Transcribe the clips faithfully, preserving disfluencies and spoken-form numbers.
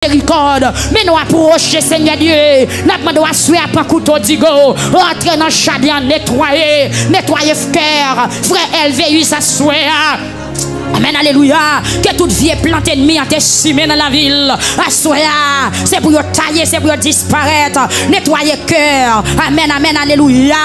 mizerikòd. Men nou apwoche, Senyè Dye. N ap mande w aswè a, pran kouto digo, rantre nan jaden an, netwaye, netwaye kè frè Elveus aswè a. Amèn, alelouya. Ke tout vye plant ènmi an te simen nan lavi l aswè a, se pou yo taye, se pou yo disparèt. Netwaye kè. Amèn, amèn, alelouya.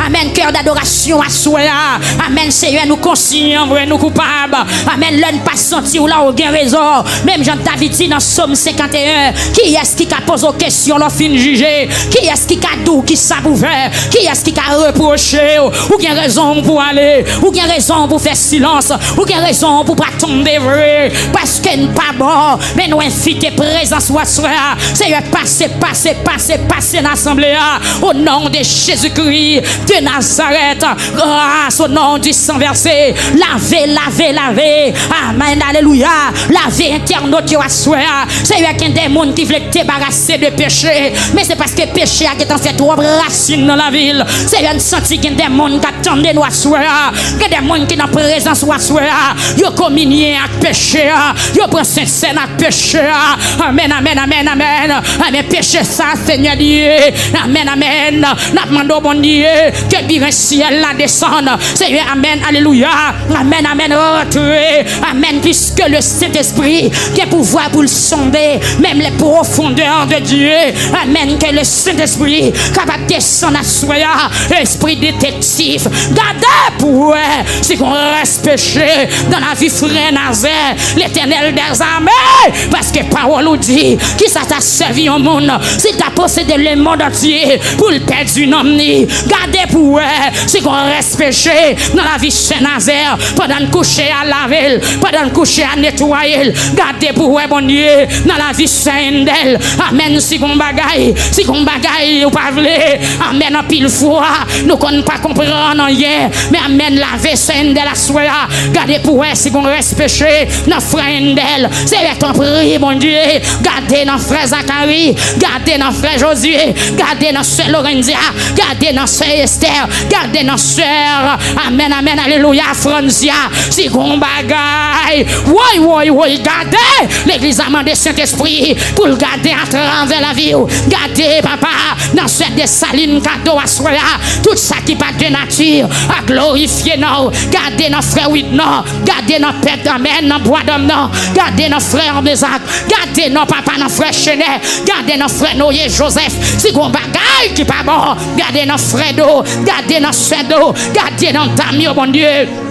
Amèn, kè dadorasyon aswè a. Amèn, Senyè, nou konsyan vre, nou koupab. Amèn, lè n pa santi w la, ou gen rezon. Menm jan David di nan Sòm senkanteyen, kiyès ki ka poze w kesyon lè w fin jije? Kiyès ki ka di w kisa pou w fè? Kiyès ki ka repwoche w? Ou gen rezon pou w ale. Ou gen rezon pou w fè silans. Ou gen rezon pou w pa tande vre. Paske n pa bon. Men nou enfite prezans ou aswè a. Senyè, pase, pase, pase, pase nan asanble a. O non de Jezikri de Nazarèt. Gras o non di san vèse. Lave, lave, lave. Amèn, alelouya. Lave entènot yo aswè a. Senyè, gen de moun ki vle debarase de peche. Men se paske peche a gentan fè twòp rasin nan lavi l. Senyè, m santi gen de moun k ap tande nou aswè a. Gen de moun ki nan prezans ou aswè a. Yo kominye ak peche a. Yo pran sentsèn ak peche a. Amèn, amèn, amèn, amèn. Amèn, peche sa, Senyè Dye. Amèn, amèn. N ap mande w, Bondye, ke biren syèl la desann. Senyè, amèn, alelouya. Amèn, amèn, rantre. Amèn, piske le Sentespri gen pouvwa pou l sonde menm les profondeurs de Dieu. Amèn, ke le Sentespri kapab desann aswè a. Espri detektif, gade pou wè si gon rès peche nan lavi frè Nazè, Letènèl dèzame, paske pawòl ou di, kisa ta sèvi yon moun si l ta posede lemonn antye pou l pèdi nanm li? Gade pou wè si gon rès peche nan lavi sè Nazè, pandan n kouche a lave l, pandan n kouche a netwaye l. Gade pou wè, Bondye, nan lavi sè Endèl. Amèn, si gon bagay, si gon bagay ou pa vle. Amèn, anpil fwa nou konn pa konprann anyen. Men amèn, lave sè Endèl aswè a. Gade pou wè si gon rès peche nan frè Endèl. Senyè, tanpri, Bondye, gade nan frè Zakari, gade nan frè Jozye, gade nan sè Lorendia, gade nan sè Estè, gade nan sè, amèn, amèn, alelouya, Franzia. Si gon bagay, woy, woy, woy, gade. Legliz la mande Sentespri pou l gade atravè lavi w. Gade, papa, nan sè Desalin kado aswè a. Tout sa ki pa de nati a glorifye non w. Gade nan frè Widnor. Gade nan pèp, amèn, nan Bwadòm nan. Gade nan frè Mezak. Gade nan papa, nan frè Chenè. Gade nan frè Noye Jozèf. Si gon bagay ki pa bon, gade nan frè Do. Gade nan sè Do. Gade nan dam yo, Bondye.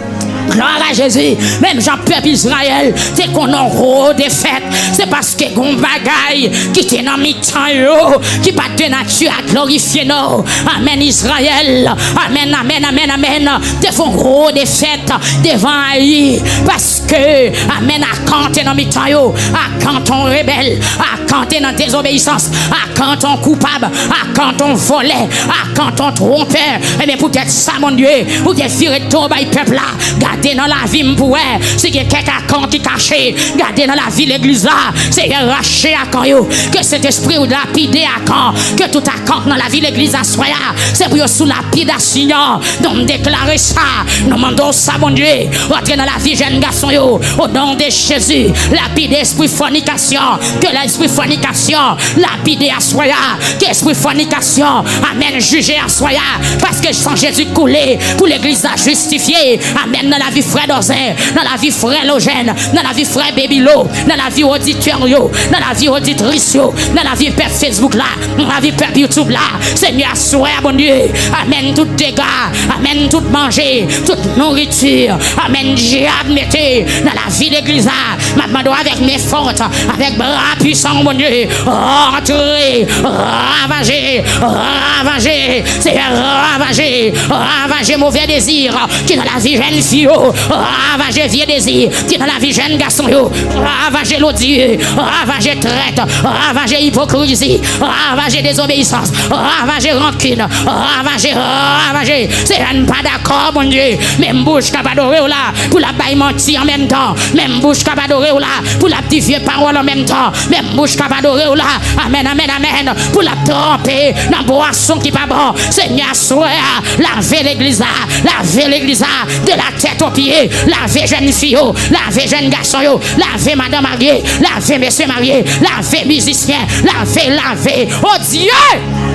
Glwa a Jezi. Menm jan pèp Izrayèl te konn yon gwo defèt, se paske gon bagay ki te nan mitan yo ki pa t de nati a glorifye non w. Amèn, Izrayèl. Amèn, amèn, amèn, amèn. Te fè yon gwo defèt devan Ayi. Paske, amèn, Akan te nan mitan yo. Akan te yon rebèl. Akan te nan dezobeyisans. Akan te yon koupab. Akan te yon vòlè. Akan te yon twonpè. Ebyen, poutèt sa, Bondye, ou te vire do bay pèp la. Gade nan lavi m pou wè si gen kèk Akan ki kache. Gade nan lavi legliz la. Senyè, rache Akan yo. Ke Sentespri w lapide Akan. Ke tout Akan k nan lavi legliz aswè a, se pou yo sou lapidasyon. Non, m deklare sa. Nou mande w sa, Bondye. Rantre nan lavi jèn gason yo. O non de Jezi, lapide espri fònikasyon. Ke lespri fònikasyon lapide aswè a. Ke espri fònikasyon, amèn, jije aswè a. Paske san Jezi koule pou legliz la jistifye. Amèn. Nan lavi frè Dòzè, nan lavi frè Lojèn, nan lavi frè Bebilo, nan lavi oditè yo, nan lavi oditris yo, nan lavi pèp Facebook la, nan lavi pèp YouTube la. Senyè, aswè a, Bondye, amèn, tout dega, amèn, tout manje, tout nouriti, amèn, dyab mete nan lavi legliz la. M ap mande w avèk men fò, avèk bra pwisan w, Bondye, rantre, ravaje, ravaje, Senyè, ravaje, ravaje move dezi ki nan lavi jèn fi yo, ravaje vye dezi ki nan lavi jèn gason yo, ravaje lodi, ravaje trèt, ravaje ipokrizi, ravaje dezobeyisans, ravaje rankin, ravaje, ravaje. Senyè, m pa dakò, Bondye, men bouch k ap adore w la pou l ap bay manti an menm tan, men bouch k ap adore w la pou l ap di vye pawòl an menm tan, men bouch k ap adore w la, amèn, amèn, amèn, pou l ap tranpe nan bwason ki pa bon. Senyè, aswè a, lave legliz la, lave legliz la, de la tèt Topye, lave jèn fi yo, lave jèn gason yo, lave madan marye, lave mesye marye, lave mizisyen, lave, lave. O Dye!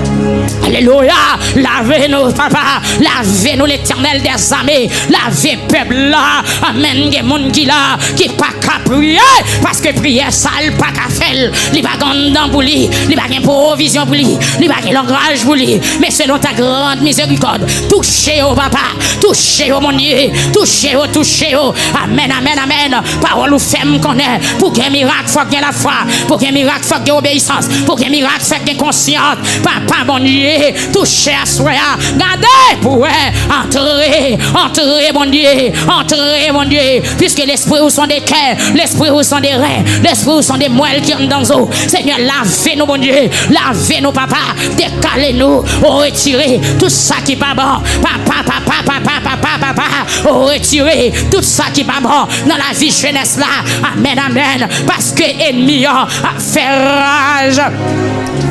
Alelouya! Lave nou, papa. Lave nou, Letènèl dèzame. Lave pèp la. Amèn. Gen moun ki la, ki pa ka priye, paske priyè sa, l pa ka fè l. Li pa gen anndan pou li. Li pa gen pwovizyon pou li. Li pa gen langaj pou li. Men selon ta grand mizerikòd, touche yo, papa. Touche yo, Bondye. Touche yo, touche yo. Amèn, amèn, amèn. Pawòl ou fè m konnen, pou gen mirak, fòk gen lafwa. Pou gen mirak, fòk gen obeyisans. Pou gen mirak, fòk gen konsyans. Papa Bondye, touche aswè a. Gade pou wè. Antre, antre, Bondye. Antre, Bondye. Puisque l'esprit ou sont des cœurs, l'esprit ou sont des reins, l'esprit ou sont des moelles ki anndan zo. Senyè, lave nou, Bondye. Lave nou, papa. Dekale nou. O, retire tout sa ki pa bon. Papa, papa, papa, papa, papa. O, retire tout sa ki pa bon nan lavi jenès la. Amèn, amèn. Paske ènmi an ap fè raj.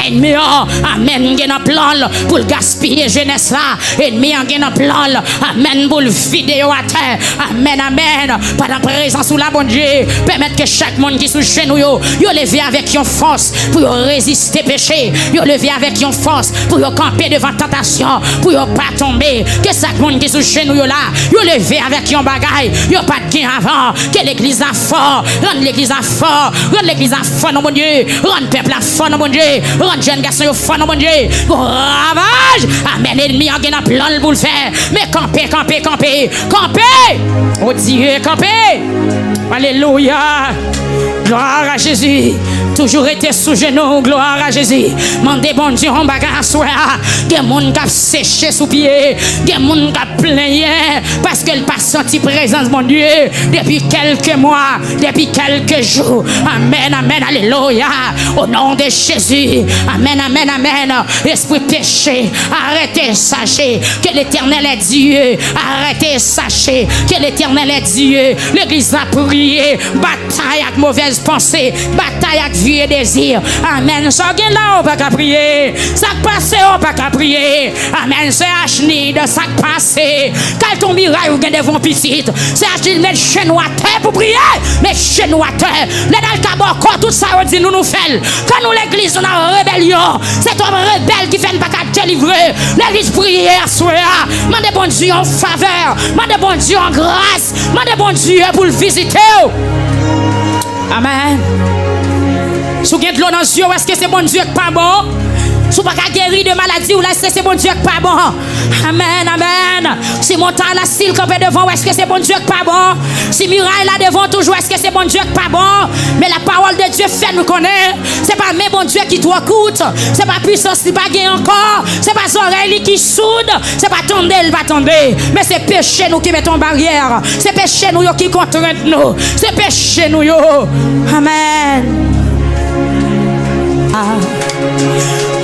Ènmi an, amèn, gen nan plan l pou l gaspiye jenès la. Ènmi an gen nan plan l, amèn, pou l vide yo atè. Amèn, amèn. Pandan prezans ou la, Bondye, pèmèt ke chak moun ki sou jenou yo, yo leve avèk yon fòs pou yo reziste peche. Yo leve avèk yon fòs pou yo kanpe devan tantasyon, pou yo pa tonbe. Ke chak moun ki sou jenou yo la, yo leve avèk yon bagay yo pa t gen avan. Ke legliz la fò, rann legliz la fò, rann legliz la fò nan Bondye, rann pèp la fò nan Bondye, rann jèn gason yo fò nan Bondye. Gon ravaj, amèn, ènmi an gen nan plan l pou l fè. Men kanpe, kanpe, kanpe, kanpe. O Dye, kanpe. Alelouya. Gloire à Jésus. Toujou rete sou jenou. Gloire à Jésus. Mande Bondye yon bagay aswè a. Gen moun k ap seche sou pye. Gen moun k ap plenyen paske l pa santi prezans Bondye depi kèlke mwa, depi kèlke jou. Amèn, amèn, alelouya. O non de Jezi. Amèn, amèn, amèn. Espri peche, arrêtez, sachez que l'Éternel est Dieu. Arrêtez, sachez que l'Éternel est Dieu. Legliz la priye, batay ak movèz panse, batay ak vye dezi. Amèn. Sa w gen la, ou pa ka priye. Sa k pase, ou pa ka priye. Amèn. Sè Ashnid, sa k pase? Kal ton miray ou gen devan pitit. Sè Ashnid, met jenou atè pou priye. Met jenou atè. Lè n al ka bò kò, tout sa yo di nou, nou fè l. Kan nou legliz, nou nan rebelyon. Se twòp rebèl ki fè n pa ka delivre. Legliz, priye aswè a. Mande Bondye yon favè. Mande Bondye yon gras. Mande Bondye pou l vizite w. Amèn. Si w gen dlo nan zye w, èske se Bondye k pa bon? Si w pa ka geri de maladi w la, èske se Bondye k pa bon? Amèn, amèn. Si montay la, si l kanpe devan w, èske se Bondye k pa bon? Si miray la devan w toujou, èske se Bondye k pa bon? Men la pawòl de Dye fè nou konnen, se pa men Bondye ki twò kout, se pa pwisans li pa gen ankò, se pa zòrèy li ki soud, se pa tande l pa tande, men se peche nou ki mete yon baryè, se peche nou yo ki kontrent nou, se peche nou yo. Amèn.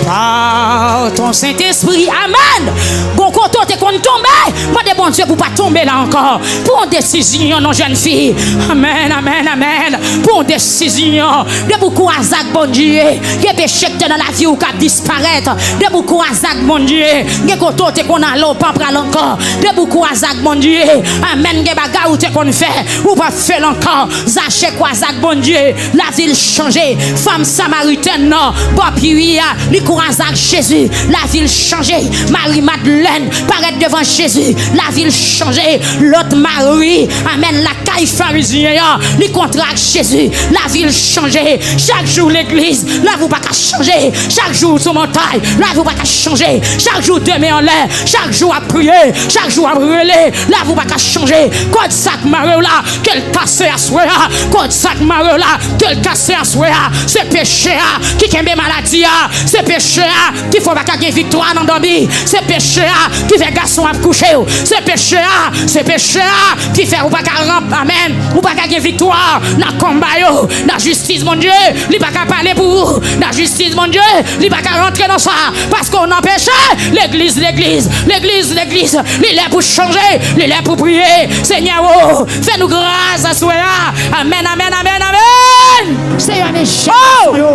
Par ton Saint-Esprit. Amèn. Gon kote w te konn tonbe, mande Bondye pou w pa tonbe la ankò. Pran yon desizyon, non, jèn fi. Amèn, amèn, amèn. Pran yon desizyon. Depi w kwaze ak Bondye, gen peche ki te nan lavi w k ap disparèt. Depi w kwaze ak Bondye, gen kote w te konn ale, w pa pral ankò. Depi w kwaze ak Bondye, amèn, gen bagay ou te konn fè, ou p ap fè l ankò. Zache kwaze ak Bondye, lavi l chanje. Fanm samaritèn nan bò pwi a, li kwaze ak Jezi, lavi l chanje. Mari Madlèn parèt devan Jezi, lavi l chanje. Lòt Mari, amèn, lakay farizyen an, li kontre ak Jezi, lavi l chanje. Chak jou legliz, lavi w pa ka chanje. Chak jou sou montay, lavi w pa ka chanje. Chak jou de men anlè, chak jou w ap priye, chak jou w ap rele, lavi w pa ka chanje. Kòd sa k mare w la, ke l kase aswè a. Kòd sa k mare w la, ke l kase aswè a. Se peche a ki kenbe maladi a. Se peche a ki fè w pa ka gen viktwa nan dòmi. Se peche a ki fè gason ap kouche w. Se peche a, se peche a ki fè ou pa ka ranp, amèn, ou pa ka gen viktwa nan konba yo. Nan jistis Bondye, li pa ka pale pou ou. Nan jistis Bondye, li pa ka rantre nan sa. Paske w nan peche. Legliz, legliz, legliz, legliz. Li lè pou chanje, li lè pou priye. Senyè, o, fè nou gras aswè a. Amèn, amèn, amèn, amèn. Senyè, men jèn gason yo.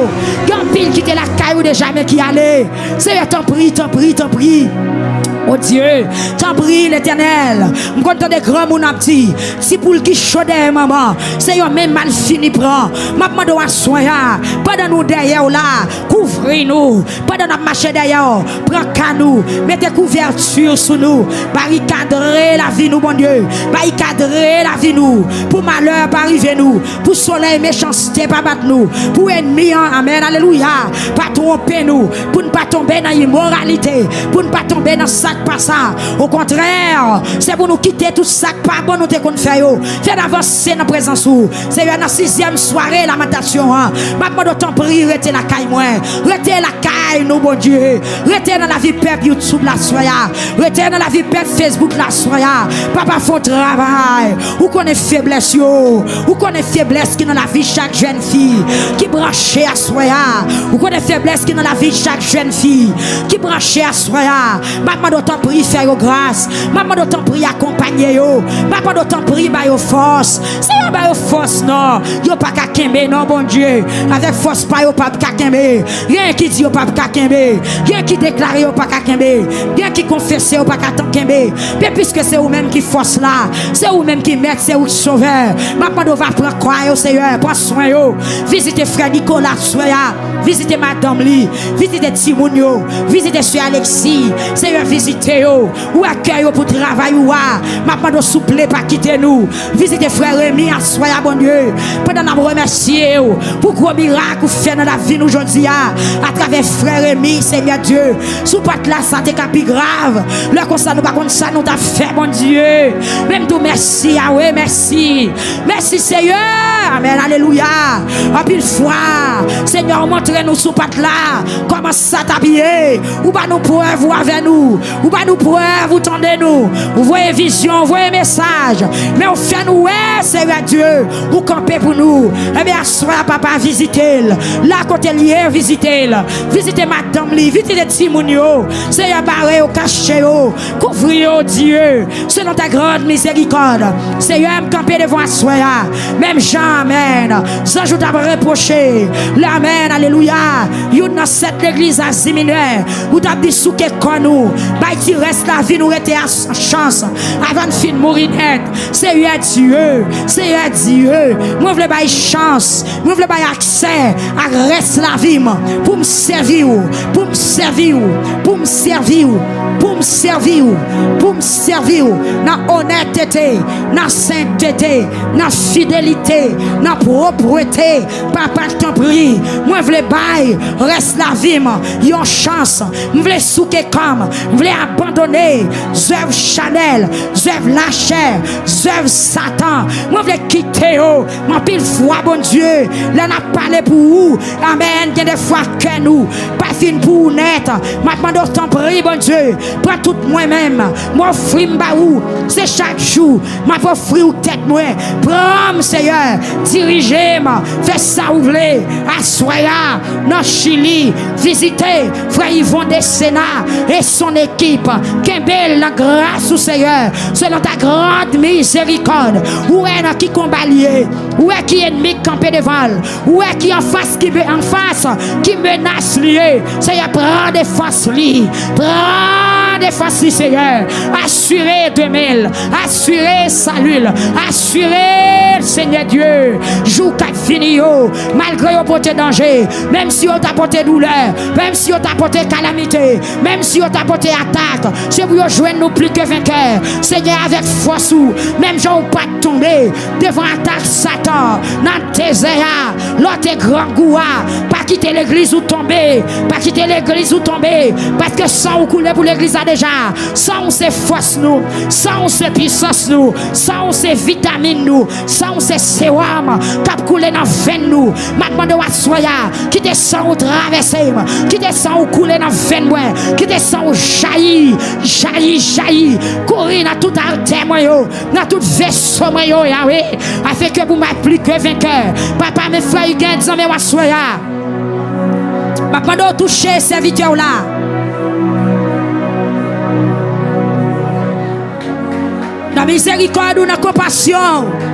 Gen anpil ki te lakay ou de jamè ki ale. Seyè, tanpri, tanpri, tanpri. O Dye, tanpri, Letènèl. M konn tande granmoun ap di, ti poul ki cho dèyè manman, se yon menm malfini pran. M ap mande w aswè a, pandan nou dèyè w la, kouvri nou. Pandan n ap mache dèyè w, pran ka nou, mete kouvèti sou nou, barikadre lavi nou, Bondye, barikadre lavi nou, pou malè pa rive nou, pou solèy mechanste pa bat nou, pou ènmi an, amèn, alelouya, pa twonpe nou, pou n pa tonbe nan imoralite, pou n pa tonbe nan sa k pa sa. Okontrè, se pou nou kite tout sa k pa bon nou te konn fè yo, fè n avanse nan prezans ou. Seyè, nan sizyèm sware lamantasyon an, m ap mande w tanpri rete lakay mwen, rete lakay nou, Bondye, rete nan lavi pèp YouTube la aswè a, rete nan lavi pèp Facebook la aswè a. Papa, fè yon travay. Ou konnen feblès yo. Ou konnen feblès ki nan lavi chak jèn fi ki branche aswè a. Ou konnen feblès ki nan lavi chak jèn fi ki branche aswè a. M ap mande w tanpri fè yo gras. M ap mande w tanpri akonpanye yo. M ap mande w tanpri ba yo fòs. Seyè, ba yo fòs non. Yo pa ka kenbe non, Bondye. Avèk fòs pa yo p ap ka kenbe. Gen ki di yo p ap ka kenbe. Gen ki deklare yo pa ka kenbe. Gen ki konfese yo pa ka tan kenbe. Men piske se ou menm ki fòs la, se ou menm ki mèt, se ou ki sovè. M ap mande w va pran kwa yo, Seyè. Pran swen yo. Vizite frè Nicolas aswè a. Vizite madanm li. Vizite timoun yo. Vizite sè Alexis. Seyè, vizite yo. Ou wè kè yo pou travay ou a. M ap mande w souple pa kite nou. Vizite frè Remy aswè a, Bondye. Pandan n ap remèsye w pou gwo mirak ou fè nan lavi nou jodi a, atravè frè Remy, Seyè Dye. Sou pòt la, sa te ka pi grav. Lè konsa, nou pa konn sa nou t ap fè, Bondye. Men m di w mèsi, Yawe, mèsi. Mèsi, Seyè. Amèn, alelouya. Anpil fwa, Seyè, ou montre nou sou pòt la kòman sa t ap ye. Ou ba nou prèv ou avè nou. Ou ba nou prèv, ou tande nou. Ou voye vizyon, ou voye mesaj. Men ou fè nou wè, Seyè Dye, ou kanpe pou nou. Ebyen, aswè a, papa, vizite l. La kote l ye, vizite l. Vizite madanm li, vizite timoun yo. Seyè, bare yo, kache yo. Kouvri yo, Dye, selon ta grande miséricorde. Seyè, m kanpe devan aswè a. Menm jan, amèn, zanj ou t ap repwoche. Lè, amèn, alelouya, youn nan sèt legliz Azi Minè, ou t ap di souke kò nou, bay ti rès lavi nou rete a chans, avan n fin mouri nèt. Seyè Dye, Seyè Dye, mwen vle bay chans, mwen vle bay aksè ak rès lavi m pou m sèvi w, pou m sèvi w, pou m sèvi w, pou m sèvi w, pou m sèvi w nan onètete, nan sentete, nan fidelite, nan pwopwete. Papa, tanpri, mwen vle bay rès lavi m yon chans. M vle souke kò m. M vle abandone zèv chanèl, zèv lachè, zèv Satan. Mwen vle kite yo. Anpil fwa, Bondye, lè n ap pale pou ou, amèn, gen de fwa kè nou pa fin pou ou nèt. M ap mande w, tanpri, Bondye, pran tout mwen menm. Mwen ofri m ba ou. Se chak jou m ap ofri w tèt mwen. Pran m, Seyè. Dirije m. Fè sa ou vle. Aswè a, nan Chili, vizite frè Yvon Dessénat et son équipe. Kenbe l nan gras ou, Seyè. Selon ta grande miséricorde. Ou wè nan ki konba l ye. Ou wè ki ènmi k kanpe devan l. Ou wè ki anfas ki me-, anfas ki menas li ye. Seyè, pran defans li. Pran defans li, Seyè. Asire demen l. Asire sali l. Asire l, Senyè Dye. Jou k ap vini yo, malgre yo pote danje, menm si yo ta pote doulè, menm si yo ta pote kalamite, menm si yo ta pote atak, se pou yo jwenn nou pli ke venkè. Senyè, avèk fòs ou, menm jan ou pa t tonbe devan atak Satan nan dezè a, lè w te grangou a, pa kite legliz ou tonbe, pa kite legliz ou tonbe, paske san ou koule pou legliz la deja. San ou se fòs nou, san ou se pisans nou, san ou se vitamin nou, san ou se sewòm k ap koule nan venn nou. M ap mande w aswè a, kite san ou travèse m, kite san ou koule nan venn mwen, kite san ou jayi, jayi, jayi, kouri nan tout atè mwen yo, nan tout veso mwen yo, Yawe, afenke pou m ap pli ke venkè. Papa, men frè Hugues nan men w aswè a. M ap mande w touche sèvitè w la. Nan mizerikòd ou, nan konpasyon w.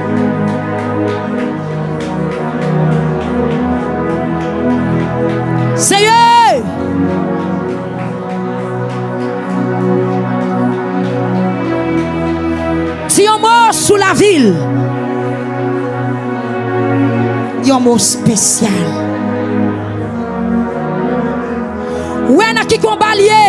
Seyè, Yon mo espesyal. Ou wè nan ki konba l ye?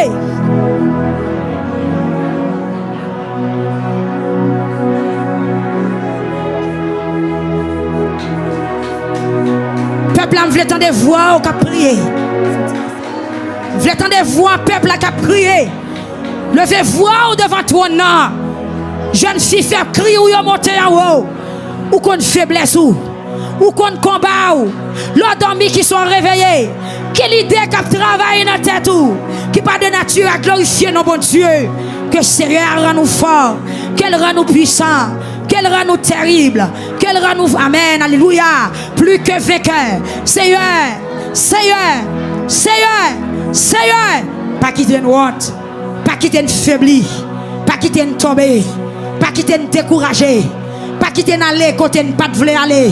Pèp la, m vle tande vwa w k ap kriye. M vle tande vwa pèp la k ap kriye. Leve vwa w devan twòn nan. Jèn fi, fè kri w yo monte anwo. Ou konn feblès ou. Ou konn konba w. Lè w dòmi, ki sa w reveye? Ki lide k ap travay nan tèt ou ki pa de nati a glorifye non Bondye? Ke Seyè a rann ou fò. Ke l rann ou pwisan. Ke l rann ou tèrib. Ke l rann ou, amèn, alelouya, pli ke venkè. Seyè, Seyè, Seyè, Seyè, pa kite n wont. Pa kite n febli. Pa kite n tonbe. Pa kite n dekouraje. Pa kite n ale kote n pa t vle ale.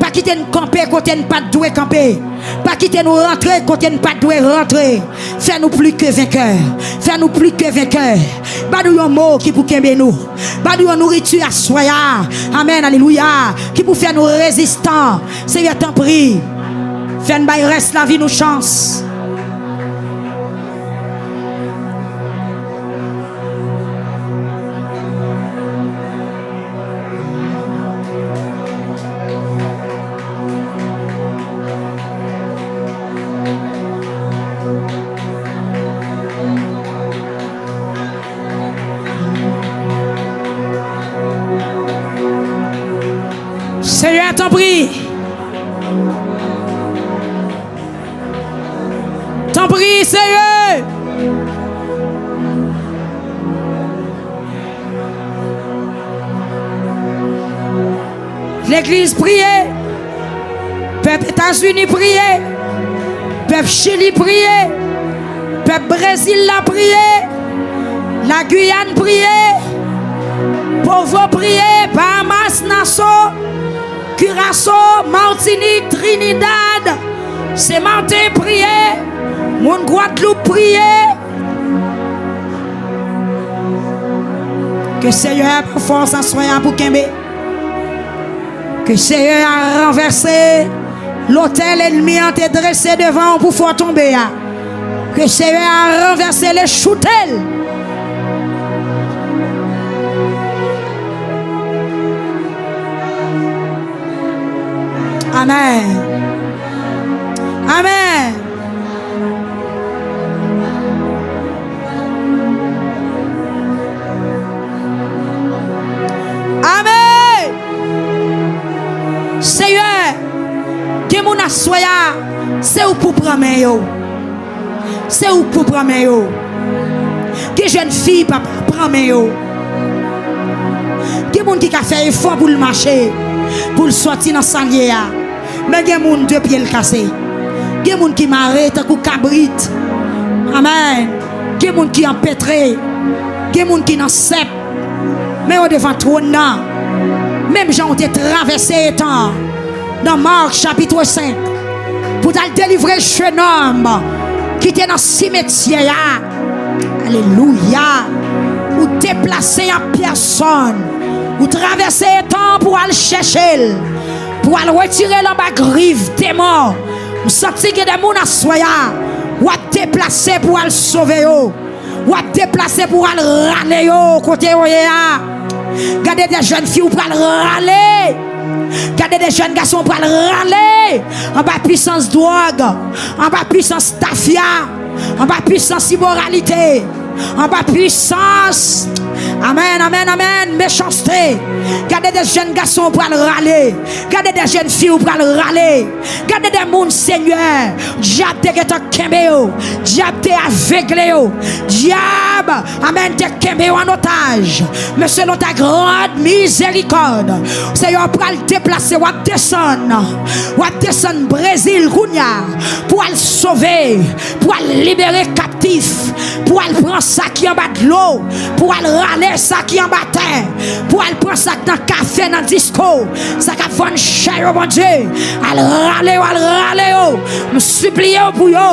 Pa kite n kanpe kote n pa t dwe kanpe. Pa kite nou rantre kote n pa t dwe rantre. Fè nou pli ke venkè. Fè nou pli ke venkè. Ba nou yon mo ki pou kenbe nou. Ba nou yon nouriti aswè a. Amèn, alelouya. Ki pou fè nou rezistan. Seyè, tanpri, fè n bay rès lavi nou chans. Seyè, tanpri. Tanpri, Seyè. Legliz priye. Pèp Etazini priye. Pèp Chili priye. Pèp Brezil la priye. La Guyane priye. Povo priye. Bahamas, Nassau, Curaçao, Martinique, Trinidad, Saint Martin priye. Moun Gwadloup priye. Ke Seyè a ba fòs aswè a pou kenbe. Ke Seyè a ranvèse lotèl ènmi an te drese devan w pou fè w tonbe a. Ke Seyè a ranvèse l e choute l. Amèn. Amèn. Amèn. Seyè, gen moun aswè a, se ou pou pran men yo. Se ou pou pran men yo. Gen jèn fi, papa, pran men yo. Gen moun ki ka fè efò pou l mache, pou l sòti nan sa l ye a. Men gen moun de pye l kase. Gen moun ki mare tankou kabrit. Amèn. Gen moun ki anpetre. Gen moun ki nan sèp. Men yo devan twòn nan. Menm jan w te travèse etan an nan Mak chapit senk, pou t al delivre jennonm ki te nan simetyè a. Alelouya. Ou deplase an pèsòn. Ou travèse etan an pou al chèche l. Pou al retire l anba grif demon. M santi gen de moun aswè a, w ap deplase pou al sove yo. W ap deplase pou al rale yo kote yo ye a. Gade de jèn fi, ou pral rale. Gade de jèn gason, ou pral rale anba pwisans dwòg, anba pwisans tafya, anba pwisans imoralite, anba pwisans, amèn, amèn, amèn, mechanste. Gade de jèn gason, ou pral rale. Gade de jèn fi, ou pral rale. Gade de moun, Senyè, dyab te gentan kenbe yo. Dyab te avegle yo. Dyab, amèn, te kenbe yo an otaj. Men selon ta grande miséricorde, Senyè, w pral deplase, w ap desann. W ap desann Brezil kounye a pou al sove, pou al libere kaptif, pou al pran sa ki anba dlo, pou al rale sa ki anba tè, pou al pran sa k nan kafe, nan disko, sa k ap vann chè yo, Bondye. Al rale yo, al rale yo. M sipliye w pou yo.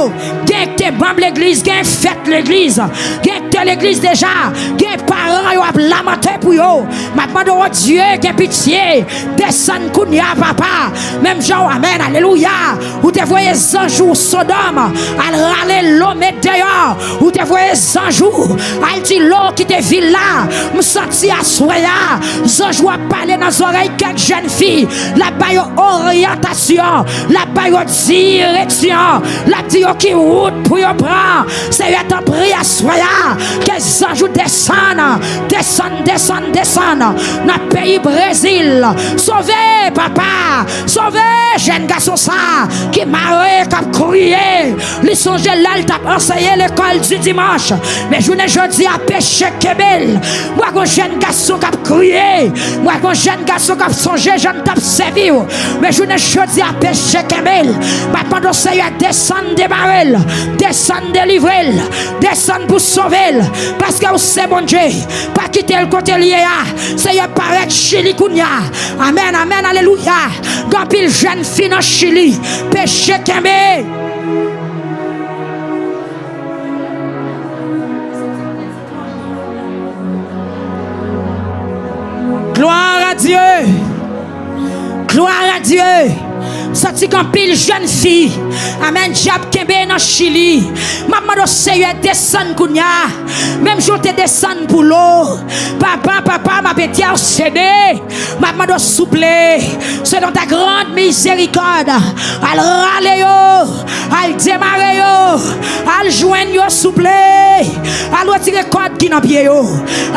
Gen k te manm legliz, gen fèt legliz, gen k te legliz deja, gen paran yo ap lamante pou yo. M ap mande w, o Dye, gen pitye, desann kounye a, papa. Menm jan w, amèn, alelouya, ou te voye zanj ou Sodòm al rale lo met deyò. Ou te voye zanj ou al di lo kite vil la. M santi aswè a, zanj ou ap pale nan zòrèy kèk jèn fi. L ap ba yo oryantasyon, l ap ba yo direksyon, l ap di yo ki wout pou yo pran. Seyè, tanpri, aswè a, ke zanj ou desann, desann, desann, desann nan peyi Brezil. Sove, papa, sove jèn gason sa ki mare, k ap kriye. Li sonje lè l t ap anseye lekòl di dimanch. Men jounen jodi a, peche kenbe l. M wè gon jèn gason k ap kriye. M wè gon jèn gason k ap sonje jan l t ap sèvi w. Men jounen jodi a, peche kenbe l. M ap mande w, Seyè, desann demare l. Desann delivre l. Desann pou sove l. Paske w se Bondye. Pa kite l kote l ye a. Seyè, parèt Chili kounye a. Amèn, amèn, alelouya. Gen anpil jèn fi nan Chili. Peche kenbe. Gloire à Dieu. Gloire à Dieu. Santi gen anpil jèn fi. Amèn. Dyab kenbe nan Chili. M ap mande w, Seyè, desann kounye a. Menm jan w te desann pou lo. Papa, papa, m ap entèsede. M ap mande w, souple, selon ta grande miséricorde, al rale yo, al demare yo, al jwenn yo, souple, al retire kòd ki nan pye yo,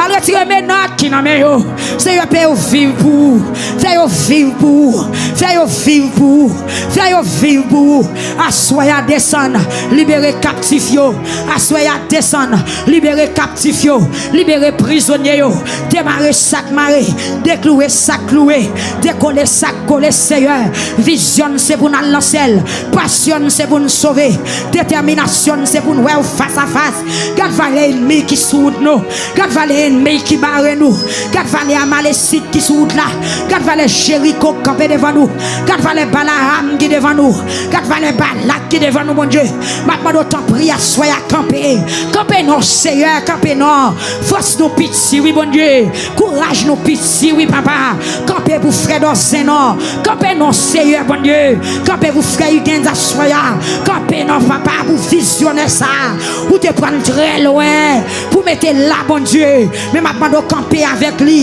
al retire menòt ki nan men yo. Seyè, fè yo viv pou ou, fè yo viv pou ou, fè yo viv pou ou, fè yo viv pou ou. Aswè a, desann, libere kaptif yo. Aswè a, desann, libere kaptif yo, libere prizonye yo. Demare sa k mare, deklouwe sa k klouwe, dekole sa k kole, Seyè. Vizyon n se pou n al nan syèl, pasyon n se pou n sove, detèminasyon n se pou n wè w fas a fas. Gad valè ènmi ki sou wout nou, gad valè ènmi ki bare nou, gad valè amalesit ki sou wout la, gad valè Jeriko k kanpe devan nou, gad valè Balaam ki devan nou, gad valè Balak ki devan nou, Bondye. M ap mande w, tanpri, aswè a, kanpe. Kanpe non, Seyè, kanpe non. Fòs nou piti, wi, Bondye. Kouraj nou piti, wi, papa. Kanpe pou frè Dòzen non. Kanpe non, Seyè, Bondye. Kanpe pou frè Higgins aswè a. Kanpe non, papa, pou vizyonè sa a. Ou te pran l trè lwen pou mete l la, Bondye. Men m ap mande w kanpe avèk li.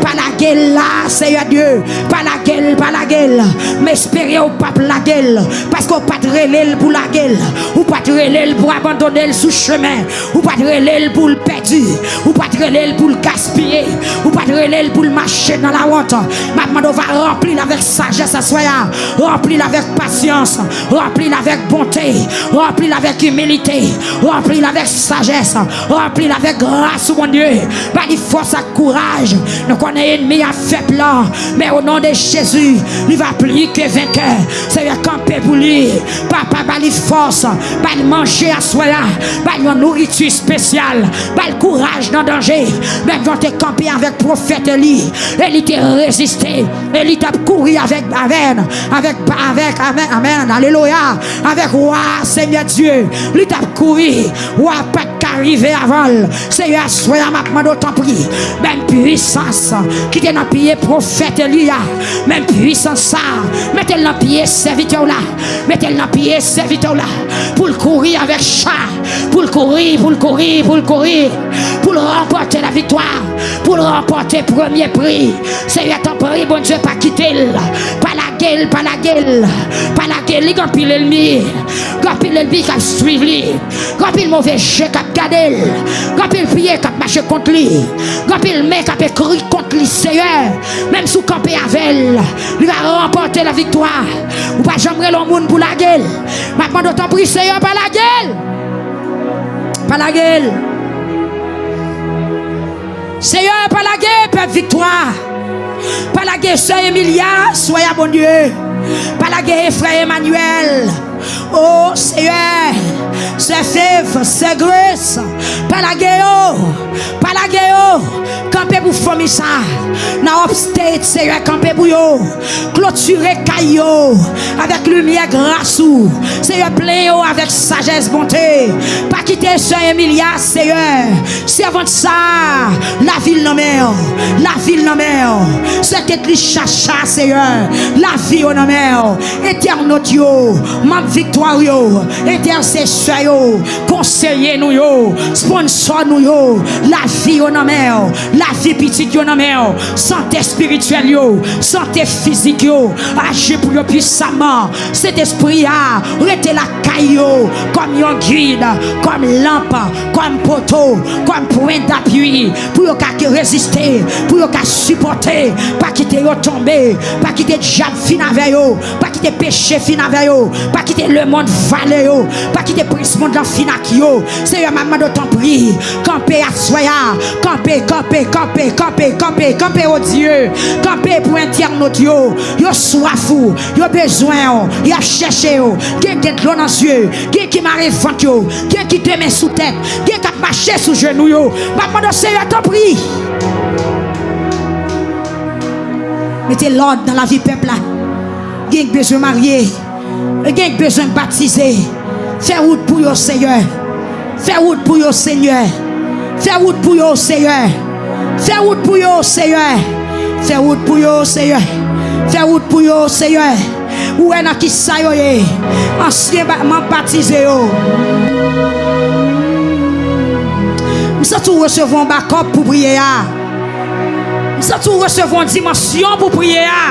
Pa lage l la, Seyè Dye. Pa lage l, pa lage l. M espere w p ap lage l. Paske w pa t rele l pou lage l. Ou pa t rele l pou abandone l sou chemen. Ou pa t rele l pou l pèdi. Ou pa t rele l pou l gaspiye. Ou pa t rele l pou l mache nan lawont. M ap mande w va ranpli l avèk sajès aswè a. Ranpli l avèk pasyans. Ranpli l avèk bonte. Ranpli l avèk imilite. Ranpli l avèk sajès. Ranpli l avèk gras ou, Bondye. Ba li fòs ak kouraj. Nou konnen ènmi a fè plan. Men o non de Jezi, li va pli ke venkè. Seyè, kanpe pou li. Papa, ba li fòs. Ba li manje aswè a. Ba li yon nouriti espesyal. Ba li kouraj nan danje. Menm jan w te kanpe avèk pwofèt Eli. Eli te reziste. Eli t ap kouri avèk, avèk, avèk, avèk, amèn, amèn, alelouya, avèk wa a, Senyè Dye. Li t ap kouri, wa a pa t ka rive avan l. Seyè, aswè a, m ap mande w, tanpri, menm pwisans ki te nan pye pwofèt Eli a, menm pwisans sa a, mete l nan pye sèvitè w la, mete l nan pye sèvitè w la, pou l kouri avèk cha, pou l kouri, pou l kouri, pou l kouri, pou l ranpòte laviktwa, pou l ranpòte premye pri. Seyè, tanpri, Bondye, pa kite l. Pa lage l, pa lage l. Pa lage l, li gen anpil ènmi. Gen anpil ènmi k ap swiv li. Gen anpil move je k ap gade l. Gen anpil pye k ap mache kont li. Gen anpil men k ap ekri kont li, Seyè. Menm si w kanpe avè l, li va ranpòte laviktwa. Ou pa janm rele yon moun pou lage l. M ap mande w, tanpri, Seyè, pa lage l. Pa lage l. Seyè, pa lage pèp Viktwa. Pa lage sè Emilia, sè a, Bondye. Pa lage frè Emmanuel. O Seyè, sè Sè Fav, Sè Grace, pa lage yo, pa lage yo. Kanpe pou fanmi sa. Nan upstate, Seyè, kanpe pou yo. Klotire kay yo avèk limyè gras ou. Seyè, plen yo avèk sajès, bonte. Pa kite sè Emilia, Seyè. Sèvant sa, lavi l nan men w. Lavi l nan men w. Sè Ketly Chacha, Seyè. Lavi yo nan men w. Entènot yo, manm Viktwa yo, entèsesè yo, konseye nou yo, sponsò nou yo, lavi yo nan men w, lavi pitit yo nan men w, sante espirityèl yo, sante fizik yo, aji pou yo pwisaman. Sentespri a, rete lakay yo, kòm yon gid, kòm lanp, kòm poto, kòm pwen dapui, pou yo ka ke reziste, pou yo ka sipòte. Pa kite yo tonbe, pa kite dyab fin avè yo, pa kite peche fin avè yo, pa kite lemonn vale yo, pa kite prens mond lan fin ak yo. Seyè, m ap mande w tanpri, kanpe aswè a, kanpe, kanpe, kanpe, kanpe, kanpe, kanpe, o Dye, kanpe pou entènot yo, yo swaf ou, yo bezwen w, y ap chèche w, gen, gen dlo nan zye, gen ki mare vant yo, gen ki de men sou tèt, gen k ap mache sou jenou yo. M ap mande w, Seyè, tanpri. Mete lòd nan lavi pèp la. Gen k bezwen marye. Gen k bezwen batize. Fè wout pou yo, Seyè. Fè wout pou yo, Senyè. Fè wout pou yo, Seyè. Fè wout pou yo, Seyè. Fè wout pou yo, Seyè. Fè wout pou yo, Seyè. Ou wè nan kisa yo ye. Ansyen ba-, manm batize yo. M santi w resevwa yon bakòp pou priyè a. M santi w resevwa yon dimansyon pou priyè a.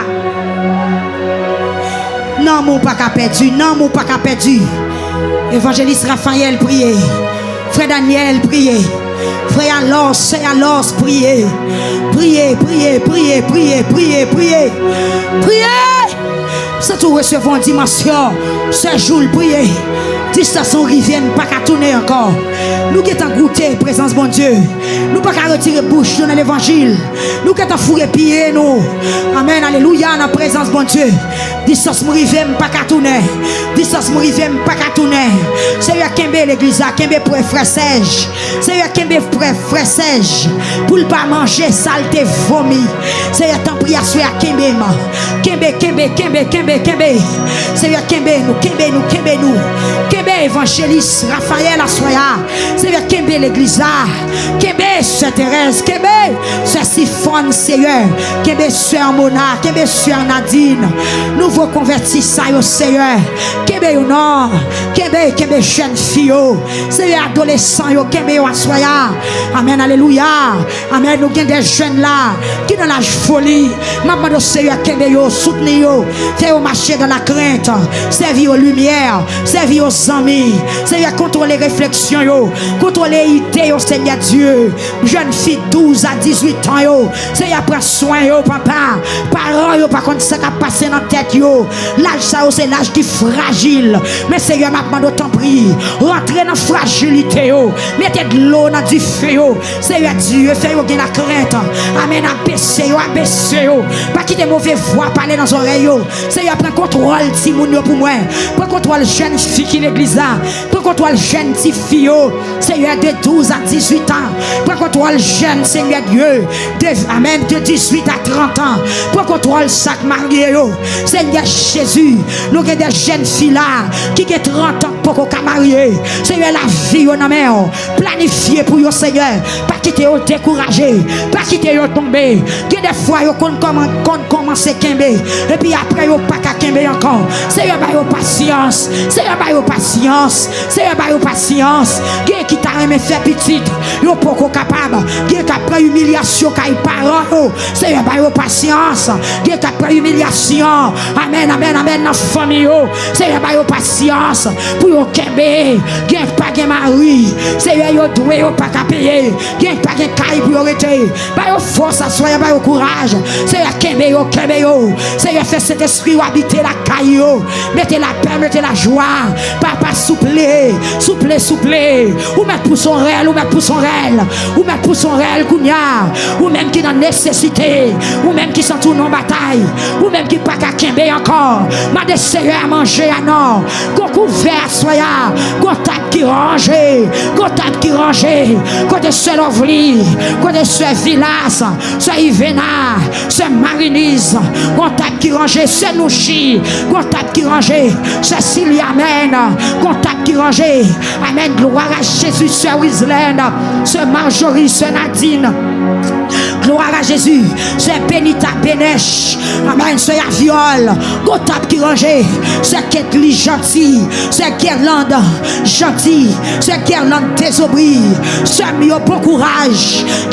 Nanm ou pa ka pèdi, nanm ou pa ka pèdi. Evanjelis Rafayèl priye. Frè Danyèl priye. Frè Alòs, sè Alòs priye. Priye, priye, priye, priye, priye, priye. Priye! M santi w resevwa yon dimansyon. Sè Joul priye. Distans nou rive, n pa ka tounen ankò. Nou gentan goute prezans Bondye. Nou pa ka retire bouch nou nan levanjil. Nou gentan foure pye nou. Amèn, alelouya, nan prezans Bondye. Distans m rive, m pa ka tounen. Distans m rive, m pa ka tounen. Seyè, kenbe legliz la, kenbe prè frè Sèj. Seyè, kenbe frè, frè Sèj pou l pa manje sa l te vomi. Seyè, tanpri, aswè a, kenbe m. Kenbe, kenbe, kenbe, kenbe, kenbe. Seyè, kenbe nou, kenbe nou, kenbe nou. Kenbe evanjelis Rafayèl aswè a. Seyè, kenbe legliz la. Kenbe sè Terèz, kenbe sè Sifòn, Seyè. Kenbe sè Mona, kenbe sè Nadine. Nouvo konvèti sa yo, Seyè. Kenbe yo non. Kenbe, kenbe jèn fi yo. Seyè, adolesan yo, kenbe yo aswè a. Amèn, alelouya. Amèn. Nou gen de jèn la ki nan laj foli. M ap mande w, Seyè, kenbe yo, soutni yo. Fè yo mache dans la crainte. Sèvi yo limyè. Sèvi yo zanmi. Seyè, kontwole refleksyon yo. Kontwole ide yo, Senyè Dye. Jèn fi douz a dizuit an yo. Seyè, pran swen yo, papa. Paran yo pa konn sa k ap pase nan tèt yo. Laj sa yo se laj ki frajil. Men Seyè, m ap mande w tanpri, rantre nan frajilite yo. Mete dlo nan dife yo. Seyè Dye, fè yo gen lakrent. Amèn. Abese yo, abese yo. Pa kite move vwa pale nan zòrèy yo. Seyè, pran kontwòl timoun yo pou mwen. Pran kontwòl jèn fi ki legliz la. Pran kontwòl jèn ti fi yo. Seyè, de douz a dizuit an. Pran kontwòl jèn, Senyè Dye. De, amèn, de dizuit a trant an. Pran kontwòl sa k marye yo. Senyè Jezi, nou gen de jèn fi la ki gen trant an k poko ka marye. Seyè, lavi yo nan men w. Planifye pou yo, Senyè. Pa kite yo dekouraje. Pa kite yo tonbe. Gen de fwa yo konn kòman, konn kòmanse kenbe. Epi apre yo pa ka kenbe ankò. Seyè, ba yo pasyans. Seyè, ba yo pasyans. Seyè, ba yo pasyans. Gen ki ta renmen fè pitit. Yo poko kapab. Gen k ap pran imilyasyon kay paran yo. Seyè, ba yo pasyans. Gen k ap pran imilyasyon. Amèn, amèn, amèn. Nan fanmi yo. Seyè, ba yo pasyans. Pou yo kenbe. Gen k pa gen mari. Seyè, yo dwe, yo pa ka peye. Gen k pa gen kay pou yo rete. Ba yo fòs aswè a, ba yo kouraj. Seyè, kenbe yo, kenbe yo. Seyè, fè Sentespri w abite lakay yo. Mete lapè, mete lajwa. Papa, souple, souple, souple. Ou mèt pouse yon rèl, ou mèt pouse yon rèl. Ou mèt pouse yon rèl kounye a. Ou menm ki nan nesesite. Ou menm ki santi w nan batay. Ou menm ki pa ka kenbe ankò. Mande Seyè a manje a non. Gon kouvè aswè a. Gon tab ki ranje, gon tab ki ranje, kote sè Lovely, kote sè Vilas, sè Ivena, sè Mariniz, gon tab ki ranje, sè Nouchi, gon tab ki ranje, sè Sili, amèn, gon tab ki ranje, amèn, glwa a Jezi, sè Wizlèn, sè Marjorie, sè Nadine, glwa a Jezi, sè Benita Benèch, amèn, sè Yaviol, gon tab ki ranje, sè Ketly, Janti, sè Gerland, Janti, sè Gerland Dezobri, sè m yo, bon kouraj.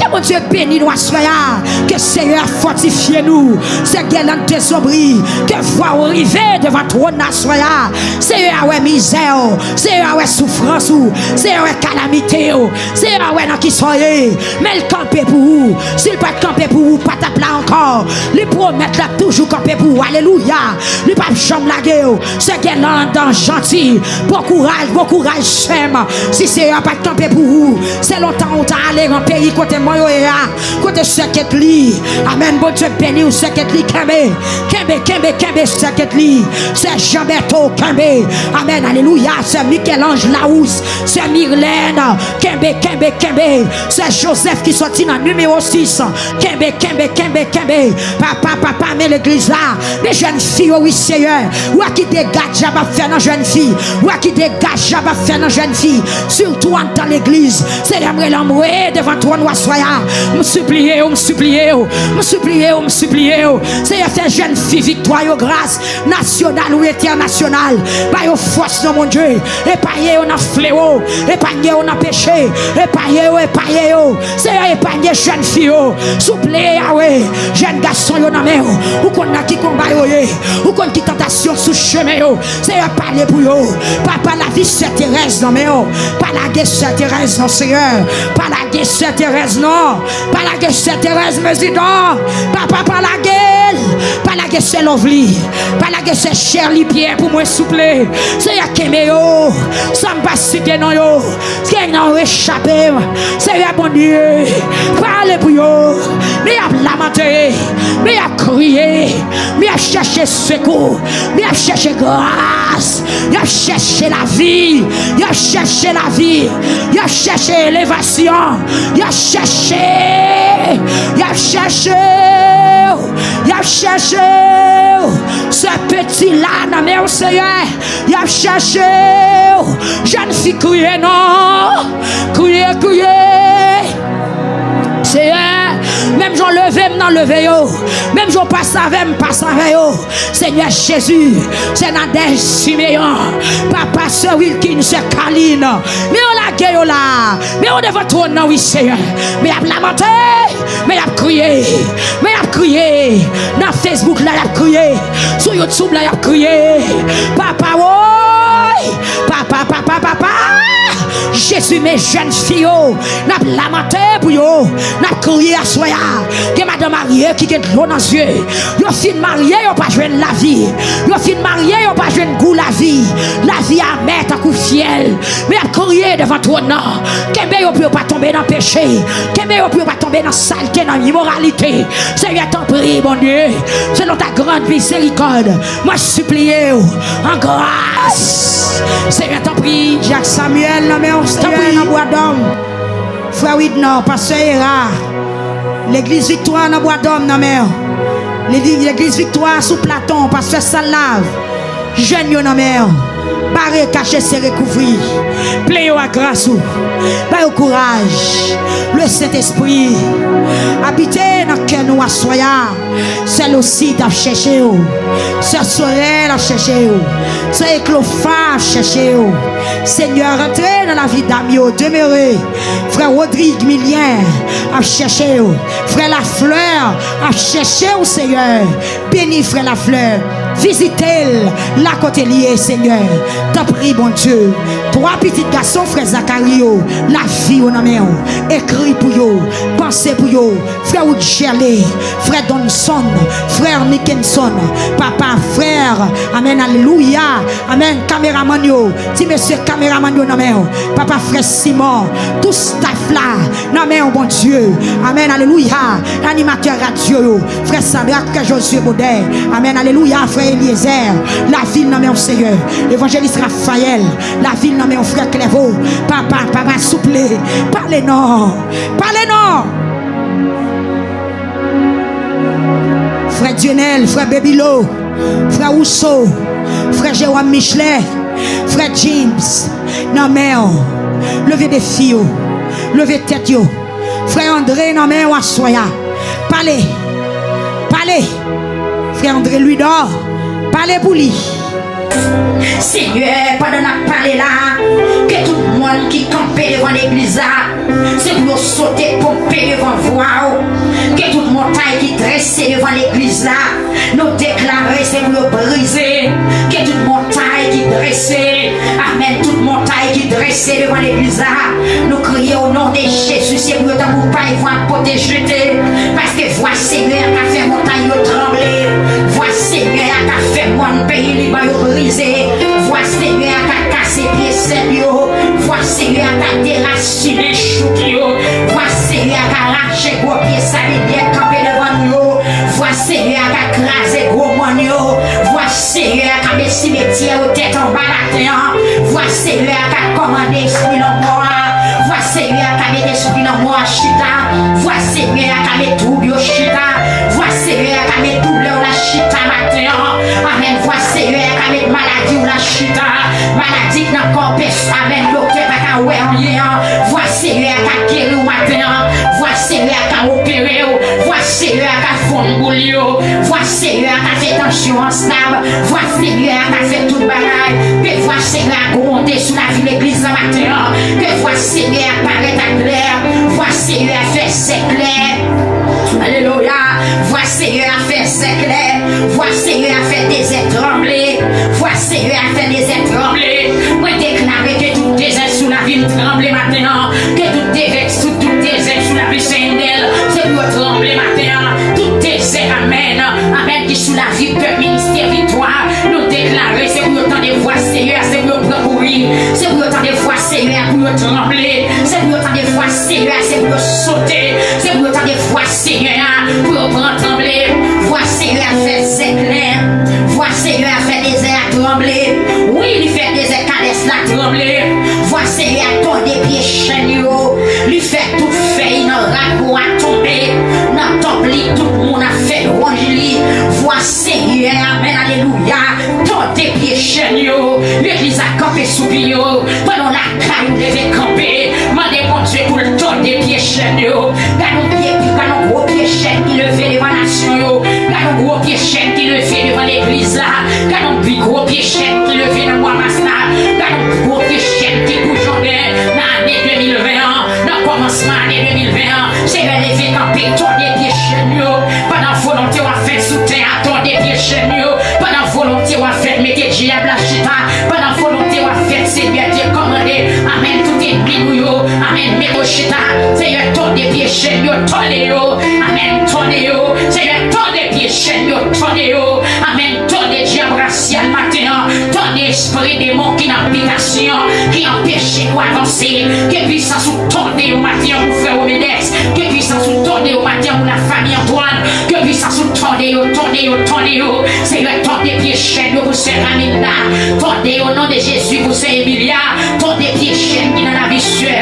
Ke Bondye beni nou aswè a. Ke Seyè a fòtifye nou. Sè Gerland Dezobri, ke vwa w rive devan twòn aswè a. Seyè a wè mizè w. Seyè a wè soufrans ou. Seyè a wè kalamite w. Seyè a wè nan kisa w ye. Men l kanpe pou ou. Si l pa t kanpe pou ou, ou pa t ap la ankò. Li pwomèt l ap toujou kanpe pou ou. Alelouya. Li p ap janm lage w. Sè Gerland Janti, bon kouraj, bon kouraj, sè m. Si Seyè a pa t kanpe pou ou, se lontan ou ta ale nan peyi kote mò yo ye a, kote sè Ketly. Amèn. Bondye beni w, sè Ketly, kenbe, kenbe, kenbe, kenbe, sè Ketly. Sè Jean Bertho, kenbe. Amèn, alelouya. Sè Michel-Ange Larousse, sè Mirlène, kenbe, kenbe, kenbe. Sè Joseph ki sòti nan nimewo sis, kenbe, kenbe, kenbe, kenbe. Papa, papa, men legliz la. Men jèn fi yo, wi, Seyè. Wè ki dega dyab ap fè nan jèn fi. Wè ki dega dyab ap fè nan jèn fi. Sitou anndan legliz. Seyè, m rele anmwe devan twòn ou aswè a. M sipliye w, m sipliye w. M sipliye w, m sipliye w. Seyè, fè jèn fi Viktwa yo gras. Nasyonal ou entènasyonal. Ba yo fòs nan Bondye. Epaye yo nan flewo. Epaye yo nan peche. Epaye yo, epaye yo. Seyè, epaye jèn fi yo. Souple, Yawe. Jèn gason yo nan men w. Ou konn nan ki konba yo ye. Ou konn ki tantasyon sou chemen yo. Seyè, pale pou yo. Papa, lavi sè Terèz nan men w. Pa lage sè Terèz non, Seyè. Pa lage sè Terèz non. Pa lage sè Terèz Mezidan. Papa, pa lage l. Pa lage sè Lovely. Pa lage sè Sherly Pierre pou mwen, souple. Seyè, kenbe yo. San m pa site non yo. Seyè, nan rechape m. Seyè, Bondye, pale pou yo. Men y ap lamante. Men y ap kriye. Men y ap chèche sekou. Men y ap chèche gras. Y ap chèche lavi. Y ap chèche lavi. Y ap chèche elevasyon. Y ap chèche. Y ap chèche. Y ap chèche. Sè Peti la nan men w, Seyè. Y ap chèche w. Jèn fi kriye non. Kriye, kriye. Seyè, menm jan w leve m nan leve yo. Menm jan w pase avè m pase avè yo. Seyè Jezi, sè Nadège Simeon, papa sè Wilkins, sè Kalin, men yo lage yo la, men yo devan twòn nan, wi, Seyè. Men y ap lamante, men y ap kriye, men y ap kriye. Nan Facebook la, y ap kriye. Sou YouTube la, y ap kriye. Papa, woy! Papa, papa, papa! Jezi, men jèn fi yo, n ap lamante pou yo, n ap kriye aswè a. Gen madanm marye ki gen dlo nan zye. Yo fin marye, yo pa jwenn lavi. Yo fin marye, yo pa jwenn gou lavi. Lavi amè tankou fyèl. Men y ap kriye devan twòn nan. Kenbe yo pou yo pa tonbe nan peche. Kenbe yo pou yo pa tonbe nan salte, nan imoralite. Seyè, tanpri, Bondye, selon ta grande miséricorde, mwen sipliye w, an gras. Seyè, tanpri. Jack Samuel nan men w, Seyè, nan Bwadòm. Frè Widnor, pastè Era. Legliz Viktwa nan Bwadòm nan men w. Legliz, Legliz Viktwa sou Platon, pastè Sallav. Jèn yo nan men w. Bare, kache, sere, kouvri. Plen yo ak gras ou. Ba yo kouraj. Le Sentespri abite nan kè nou aswè a. Sè Losid ap chèche w. Sè Sorèl ap chèche w. Sè Eklofa ap chèche w. Senyè, rantre nan lavi dam yo. Demere. Frè Rodrig Milyen ap chèche w. Frè Laflè ap chèche w, Seyè. Beni frè Laflè. Vizite l la kote l ye, Senyè. Tanpri, Bondye. Twa pitit gason frè Zakari yo, lavi yo nan men w. Ekri pou yo. Panse pou yo. Frè Woodjerle, frè Donson, frè Nickenson, papa, frè, amèn, alelouya, amèn, kameramann yo, ti mesye kameramann yo nan men w, papa, frè Simon, tout staff la, nan men w, Bondye, amèn, alelouya, animatè radyo yo, frè Sadrak, frè Josué Baudet, amèn, alelouya, frè Eliezer, lavi l nan men w, Seyè, evanjelis Raphaël, lavi l nan men w, frè Clervaux. Papa, papa, souple, pale non. Pale non. Frè Dionel, frè Bebilo, frè Rousseau, frè Jérôme Michelet, frè James, nan men w. Leve defi yo. Leve tèt yo. Frè André nan men w aswè a. Pale. Pale. Frè André Louidor, pale pou li. Senyè, pandan n ap pale la, ke tout mòn ki kanpe devan legliz la, se pou yo sote ponpe devan vwa w. Ke tout montay ki drese devan legliz la, nou deklare se pou yo brize. Ke tout montay ki drese, amèn, tout montay ki drese devan legliz la, nou kriye o non de Jezi, se pou yo tankou pay vwa pote jete. Paske vwa Senyè a ka fè montay yo tranble. Vwa Senyè a ka fè mòn peyi Liban yo brize. Vwa Senyè a ka kase pye sèd yo. Vwa Senyè a ka derasinen chouk yo. Vwa Senyè a ka rache gwo pye sabilyè k kanpe devan nou yo. Vwa Senyè a ka kraze gwo mòn yo. Vwa Senyè a ka met simetyè yo tèt anba maten an. Vwa Senyè a ka kòmande espri lanmò a. Vwa Senyè a ka met espri lanmò a chita. Vwa Senyè a ka met twoub yo chita. Vwa Senyè a ka met doulè w la chita maten an. Amèn. Vwa Senyè a ka met maladi w la chita. Maladi k nan kò pèsonn, amèn, doktè pa ka wè anyen an. Vwa Senyè a ka geri w maten an. Vwa Senyè a ka opere w. Vwa Senyè a ka fonn boul yo. Vwa Senyè a ka fè tansyon an stab. Vwa Senyè a ka fè tout bagay. Ke vwa Senyè a gwonde sou lavi legliz nan maten an. Ke vwa Senyè a parèt aklè. Vwa Senyè a fè zèklè. Alelouya. Vwa Senyè a fè zèklè. Vwa Senyè a fè dezè tranble. Vwa Senyè a fè dezè tranble. Mwen deklare ke tout dezè sou lavi m tranble maten an. Ke tout dezè, tout, tout dezè sou lavi Seyè Enèl, se pou yo tranble maten an. Tout dezè, amèn, amèn, ki sou lavi pèp Ministè Viktwa, nou deklare se pou yo tande vwa Senyè a, se pou yo pran kouri. Se pou yo tande vwa Senyè a, pou yo tranble. Se pou yo tande vwa Senyè a, se pou yo sote. Se pou yo tande vwa Senyè a, pou yo pran tranble. Vwa Senyè a fè zèklè. Vwa Senyè a fè dezè a tranble. Wi, li fè dezè Kadès la tranble. Vwa Senyè a tòde pye chèn yo. Li fè tout fèy nan rago a tonbe. Nan tanp li, tout moun ap fè lwanj li. Vwa Senyè a, amèn, alelouya, tòde pye chèn yo. Legliz la kanpe sou pye yo. Pandan w lakay ou leve kanpe, mande Bondye pou l tòde pye chèn yo. Gade yon pye, gade yon gwo pye chèn ki leve devan nasyon yo. Gade yon gwo pye chèn ki leve devan legliz la. Gade yon pi gwo pye chèn ki leve nan mwa mas la. Gade yon gwo pye chèn ki boujonnen nan ane de mil ven an, nan kòmansman ane de mil ven an. Senyè, leve kanpe, tòde pye chèn yo. Pandan volonte w ap fè sou tè a, tòde pye chèn yo. Pandan volonte w ap fè mete dyab la chita. Pandan volonte w ap fè, Senyè Dye kòmande, amèn, tout ènmi nou yo, amèn, mete yo chita. Senyè, tòde pye chèn yo, tòde yo, amèn, tòde yo. Senyè, tòde pye chèn yo, tòde yo, amèn, tòde dyab rasyal maten an, tòde espri demon ki nan bitasyon, ki anpeche nou avanse. Ke pwisans ou tòde yo maten an pou frè Romedès. Ke pwisans ou tòde yo maten an pou lafanmi Antwàn. Ke pwisans ou tòde yo, tòde yo, tòde yo. Senyè, tòde pye chèn yo pou sè Raminda. Tòde yo, o non de Jezi, pou sè Emilia. Tòde pye chèn ki nan lavi sè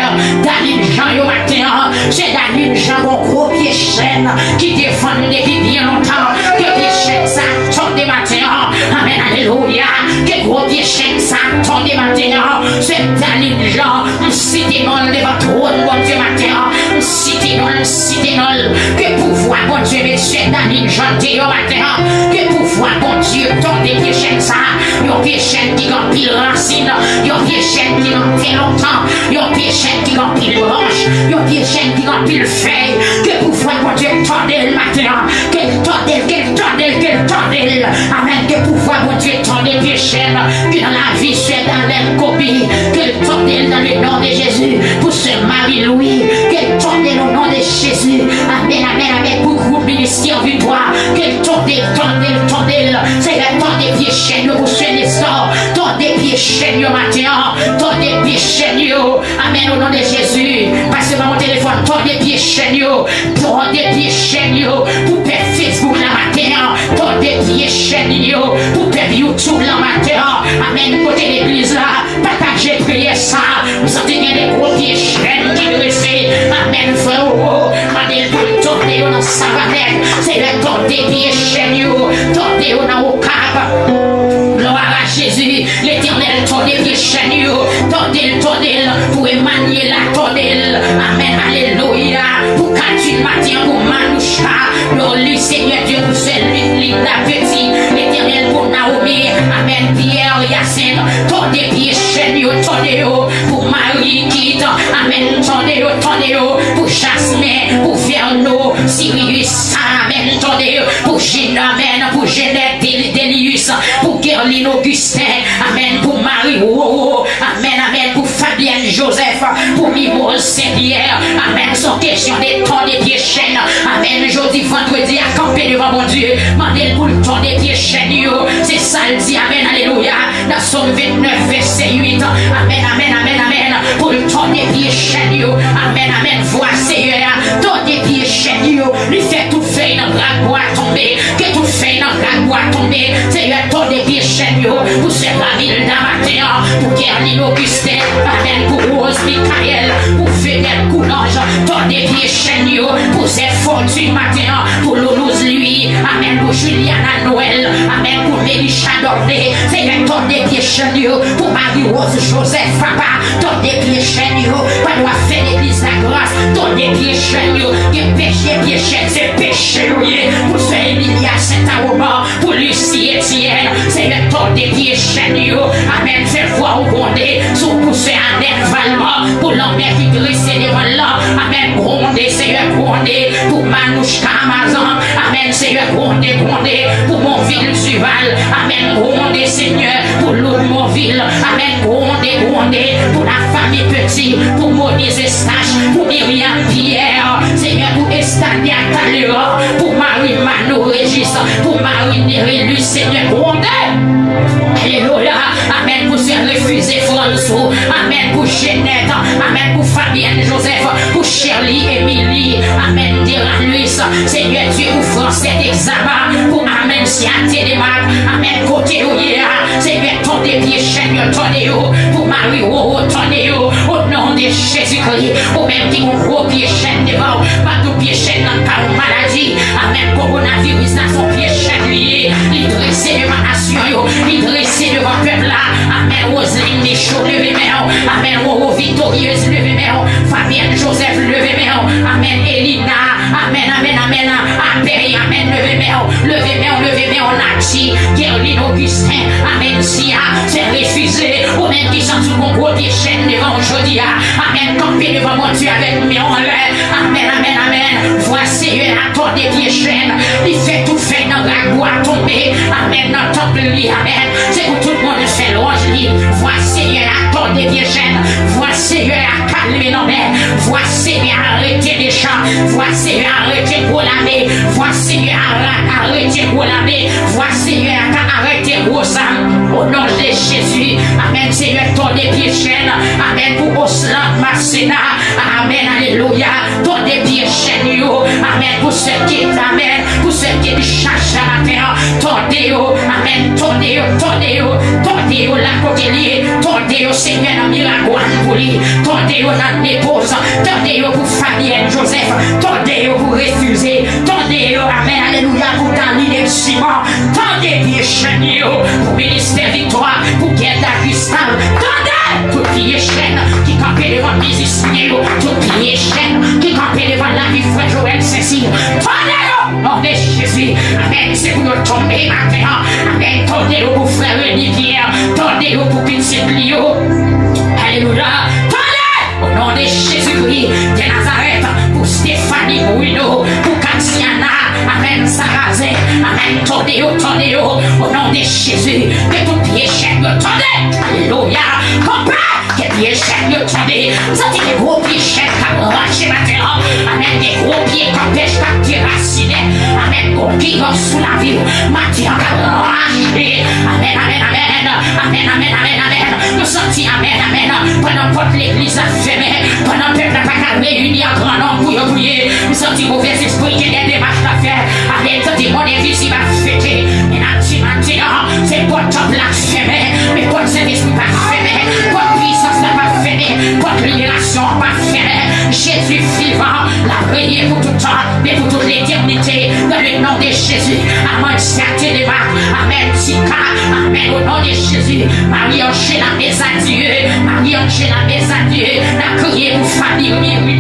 Dalin Jan yo maten an. Sè Dalin Jan gon gwo pye chèn ki defann depi byen lontan. Ke pye chèn sa tòde maten an. Amèn, alelouya. Ke gwo pye chèn sa tòde maten an. Sè Dalin Jan, m site non l devan twòn Bondye maten an. M site non l, m site non l. Ke pouvwa Bondye met sè Dalin Jan deyò maten an. Ke pouvwa Bondye tòde pye chèn sa. Yon pye chèn ki gen anpil rasin, yon pye chèn ki nan tè lontan, yon pye chèn ki gen anpil branch, yon pye chèn ki gen anpil fèy. Ke pouvwa Bondye tòde l maten an, ke l tòde l, ke l tòde l, ke l tòde l. Amèn. Ke pouvwa Bondye tòde pye chèn ki nan lavi sè Dalèn Kopi, ke l tòde l nan le non de Jezi. Pou sè Mari Lwi, ke l tòde l o non de Jezi. Amèn, amèn, amèn. Pou gwoup Ministè Viktwa, ke l tòde, tòde l, tòde l. Senyè, tòde pye chèn yo pou sè Nestor. Tòde pye chèn yo maten an. Tòde pye chèn yo. Amèn, o non de Jezi. Pase ban mwen telefòn. Tòde pye chèn yo. Tòde pye chèn yo. Pou pèp Facebook la maten an. Tòde pye chèn yo. Pou pèp YouTube la maten an. Amèn. Kote legliz la. Pataje priyè sa, m santi gen de gwo pye chèn ki drese. Amèn, frè, o, o, mande l pou l tòde yo nan savanèt. Senyè, tòde pye chèn yo, tòde yo nan Okap. Glwa a Jezi, Letènèl, tòde pye chèn yo, tòde l, tòde l, pou Emanyèl la, tòde l. Amèn, alelouya, pou Katrin maten an, pou Manouchka, Dorly, Senyè Dye, pou sè Lin-, Linda Petit, Letènèl, pou Naomi, amèn, Pierre, Yasèn, tòde pye chèn yo, tòde yo, pou Marie Kit, amèn, tòde yo, tòde yo, pou Jasmin, pou Verno, Sirius, amèn, tòde yo, pou Jean, amèn, pou Jeanette, Del-, Delius, pou Kerline Augustin, amèn, pou Marie Roro, amèn, amèn, pou Fabienne Joseph, pou Mimoz Saint-Pierre, amèn, se yon kesyon de tòde pye chèn, amèn, jodi vandredi a kanpe devan Bondye, mande l pou l tòde pye chèn yo, se sa l di, amèn, alelouya, nan Sòm vennèf, vèsè uit, amèn, amèn, amèn, amèn, pou l tòde pye chèn yo, amèn, amèn, vwa Senyè a, tòde pye chèn yo, li fè tout fèy nan rak bwa tonbe, ke tout fèy nan rak bwa tonbe, Senyè, tòde pye chèn yo, pou sè Ravilda maten an, pou Kerline Augustin, amèn, pou Rose Michael, pou Fenèt Coulanges, tòde pye chèn yo, pou sè Fortune maten an, pou Loulouse Louis, amèn, pou Juliana Noël, amèn, pou Melisha Dorné, Senyè, tòde pye chèn yo, pou Marie Rose Joseph, papa, tòde pye chèn yo, pandan w ap fè legliz la gras, tòde pye chèn yo, gen peche pye chèn, se peche yo ye, pou sè Emilia Sentawoman, pou Lucie Etienne, Senyè, tòde pye chèn yo, amèn, fè vwa w gwonde, sou pou sè Anèt Valman, pou lanmè ki drese devan l lan, amèn, gwonde, Senyè, gwonde, pou Manouchka Amazan, amèn, Senyè, gwonde, gwonde, pou Monvil Duval, amèn, gwonde, Senyè, pou Loud Monvil, amèn, gwonde, gwonde, pou lafanmi Petit, pou Moïse Eustache, pou Myriam Pierre, Senyè, pou Estalia Talleyrand, pou Marie Manou Régis, pou Marie Nerilus, Senyè, gwonde. Alelouya. Amèn pou sè Refize Franzou. Amèn pou Jeanette. Amèn pou Fabienne Joseph. Pou Shirley Emily. Amèn Deraluis. Senyè Dye pou Francette Exama. Pou Amencia Telemaque. Amèn kote yo ye a. Senyè tòde pye chèn yo, tòde yo. Pou Marie Roro, tòde yo. O non de Jezikri. Ou menm ki gon gwo pye chèn devan w. Pa tout pye chèn nan ka yon maladi. Amèn. Kowonaviris la se yon pye chèn li ye. Li drese devan nasyon yo. Li drese devan pèp la. Amèn. Roseline Michaud, leve men w. Amèn. Roro Victorieuse, leve men w. Fabienne Joseph, leve men w. Amèn. Elina. Amèn, amèn, amèn. Apèy, amèn. Leve men w. Leve men w, leve men w. Nati, Kerline Augustin. Amèn. Sia, se Refize. Ou menm ki santi w gon gwo pye chèn devan w jodi a. Amèn. Kanpe devan Bondye avèk men w anlè. Amèn, amèn, amèn. Vwa Senyè a tòde pye chèn. Li fè tout fèy nan rak bwa tonbe. Amèn. Nan tanp li, amèn. Se pou tout moun fè lwanj li. Vwa Senyè a tòde pye chèn. Vwa Senyè a kalme lanmè. Vwa Senyè a arete mechan. Vwa Senyè a arete gwo lame. Vwa Senyè a ra-, arete gwo lame. Vwa Senyè a ka arete gwo zam. O non de Jezi. Amèn. Senyè, tòde pye chèn. Amèn. Pou Oslan Masena. Amèn. Alelouya. Tòde pye chèn yo. Amèn. Pou sè Kit. Amèn. Pou sè Kit chacha maten an. Tòde yo. Amèn. Tòde yo. Tòde yo. Tòde yo la kote li ye. Tòde yo, Senyè, nan Miragwàn pou li. Tòde yo nan Nepoz. Tòde yo pou Fabienne Joseph. Tòde yo pou Refize. Tòde yo, amèn, alelouya, pou Dani Depsiman. Tòde pye chèn yo pou Ministè Viktwa, pou Gèda Gustave. Tòde tout pye chèn ki kanpe devan mizisyen yo, tout pye chèn ki kanpe devan lavi frè Joël Saint-Cyr. Tòde yo, o non de Jezi. Amèn. Se pou yo tonbe maten an. Amèn. Tòde yo pou frè Remy Pierre. Tòde yo pou pitit li yo. Alelouya. Tòde! O non de Jezikri de Nazarèt, pou Stéphanie Bruno, pou Katiana, amèn, Sarazen, amèn, tòde yo, tòde yo, o non de Jezi, ke tout pye chèn yo tòde, alelouya, kanpe, ke pye chèn yo tòde, m santi gen gwo pye chèn k ap rache maten an, amèn, gen gwo pye k ap pèch k ap derasinen, amèn, gwo pye sou lavi w, maten an k ap rache, amèn, amèn, amèn, amèn, amèn, amèn, amèn, amèn. Nou santi amèn, amèn. Pandan pòt legliz la fèmen, pandan pèp la pa ka reyini an gran nonb pou yo priye, m santi movèzespri gen de demach l ap fè. Amèn. M santi monn envizib ap fete. Men n ap di maten an, se pòt tanp la k fèmen, men pòt Sentespri pa fèmen, pòt pwisans la pa Pòt liberasyon an pa fèmen. Jezi vivan, l ap reye pou tout tan, men pou tout letènite. Dans le nom de Jésus. Amansia Telema. Amèn. Tika. Amèn. Au nom de Jésus. Marie Angela, mes adieux. Marie Angela, mes adieux. N ap kriye pou fanmi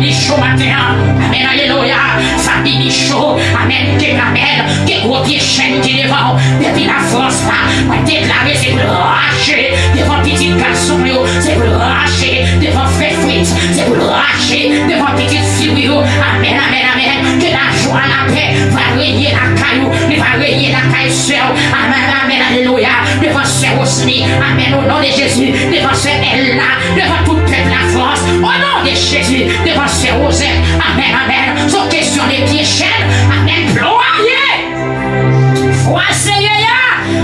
Michaux maten an. Amèn. Alelouya. Fanmi Michaux. Amèn. Ke, amèn. Ke gwo pye chèn ki devan w. Depi Lafrans la, mwen deklare se pou l rache devan pitit gason yo, se pou l rache devan frè Fritz, se pou l rache devan pitit fi w yo. Amèn, amèn, amèn. Ke lajwa, lapè va reye lakay ou, li va reye lakay sè w. Amèn, amèn, alelouya. Devan sè Rosny, amèn, au nom de Jésus. Devan sè Elna, devan tout pèp Lafrans, au nom de Jésus. Devan sè Rosette, amèn, amèn. Se yon kesyon de pye chèn, amèn. Glwa a Dye. Vwa Senyè a,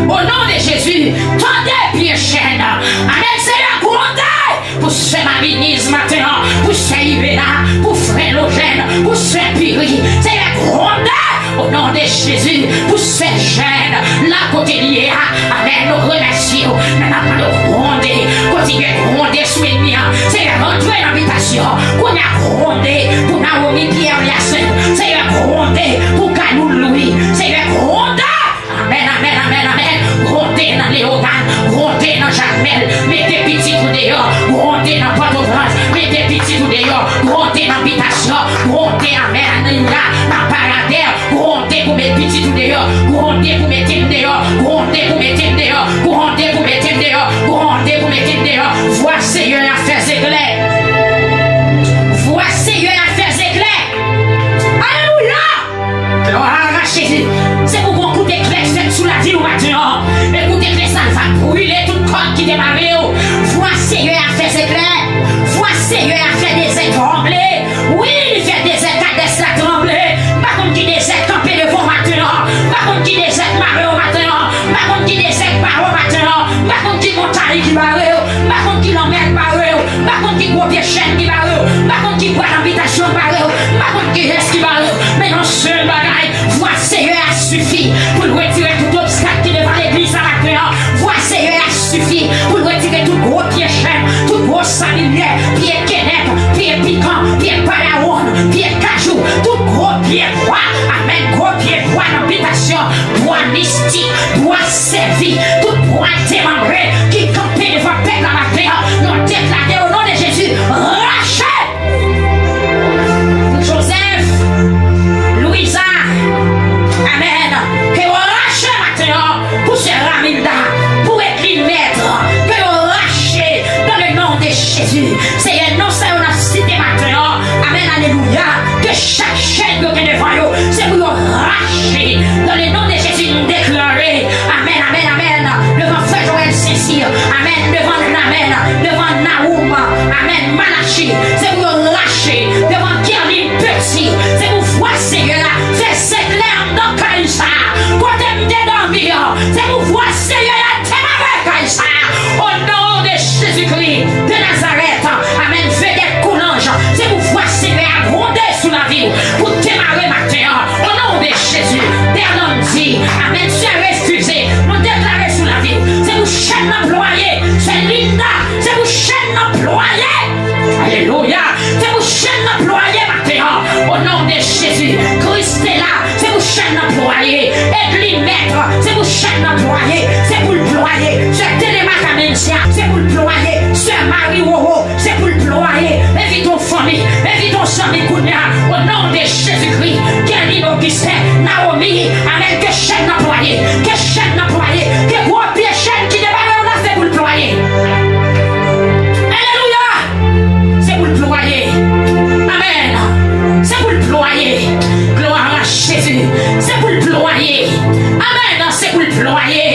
o non de Jezi, tande pye chèn. Amèn, Senyè, gwonde pou sè Marie-Niz maten an, pou sè Ivena, pou frè Lojèn, pou sè Piri. Senyè, gwonde, o non de Jezi, pou sè Jèn, la kote l ye a. Amèn, nou remèsye w, men n ap mande w gwonde, kontinye gwonde sou ènmi an. Senyè, rantre nan bitasyon, kounye a gwonde pou Naomi Pierre Hyacinthe. Senyè, gwonde pou Galoul Louis. Senyè, gwonde. Amèn, amèn, amèn, amèn. Gwonde nan Leyogàn, gwonde nan Jakmèl, mete pitit ou deyò. Gwonde nan Pòtoprens, mete pitit ou deyò. Gwonde nan bitasyon, gwonde, amèn, alelouya, nan Paradè. Gwonde pou met pitit ou deyò. Gwonde pou mete m deyò. Gwonde pou mete m deyò. Gwonde pou mete m deyò. Gwonde pou mete m deyò. Vwa Senyè a fè zeklè. Vwa Senyè a fè zeklè. Alelouya! Glwa a Jezi. Se pou gon kout eklè fèt sou lavi w maten an. E kout eklè sa l va brile tout kòd ki te mare w. Vwa Senyè a fè zeklè. Vwa Senyè a fè dezè tranble. Wi, li fè dezè Kadès la tranble. M pa konn ki dezè kanpe devan w maten an. M pa konn ki dezè k mare w maten an. M pa konn ki dezè k bare w maten an. M pa konn ki montay ki bare w. M pa konn ki lanmè k bare w. M pa konn ki gwo pye chèn ki bare w. M pa konn ki bwa nan bitasyon k bare w. M pa konn kiyès ki bare w. Men yon sèl bagay, vwa Senyè a sifi pou l retire tout obstak ki devan legliz la maten an. Vwa Senyè a sifi pou l retire tout gwo pye chèn, tout gwo sabilyè, pye kenèp, pye pikan, pye padawòn, pye kajou, tout gwo pye bwa. Amèn. Gwo pye bwa nan bitasyon, bwa mistik, bwa sèvi, tout bwa demanbre ki kanpe devan pèp la maten an, nou deklare o non de Jezi, rache! Joseph, Louisa, amèn, ke yo rache maten an pou sè Ramilda, pou Edline Maître, ke yo rache dans le nom de Jésus. Senyè, non sa yo n ap site maten an, amèn, alelouya, ke chak chèn yo gen devan yo, se pou yo rache. Dans le nom de Jésus, n deklare, amèn, amèn, amèn, devan frè Joël Saint-Cyr, amèn, devan, amèn, devan Naoum, amèn, Malachi, se pou yo rache, devan Kerline Petit, se pou vwa Senyè a fè zeklè anndan kay sa a, kote m te dòmi an, se pou vwa Senyè a demare kay sa a, o non de Jezikri de Nazarèt. Amèn. Vedèt Koulanj, se pou vwa Senyè a gwonde sou lavi w, pou demare maten an, o non de Jezi. Bernandi, amèn. Sè Refize, nou deklare sou lavi w, se pou chèn nan plwaye. Sè Linda, se pou chèn nan plwaye. Alelouya. Se pou chèn nan plwaye maten an, o non de Jezi. Kristela, se pou chèn nan plwaye. Edline Maître, se pou chèn nan plwaye. Se pou l plwaye. Sè Telema Kamensia, se pou l plwaye. Sè Mari Wowo, se pou l plwaye. Envite yon fanmi, envite yon zanmi kounye a, o non de Jezikri. Kerline Augustin, Naomi, amèn. Ke chèn nan plwaye. Ke chèn nan plwaye. Ke gwo pye chèn ki te bare w la, se pou l plwaye. Alelouya! Se pou l plwaye. Amèn. Se pou l plwaye. Glwa a Jezi. Se pou l plwaye. Amèn. Se pou l plwaye.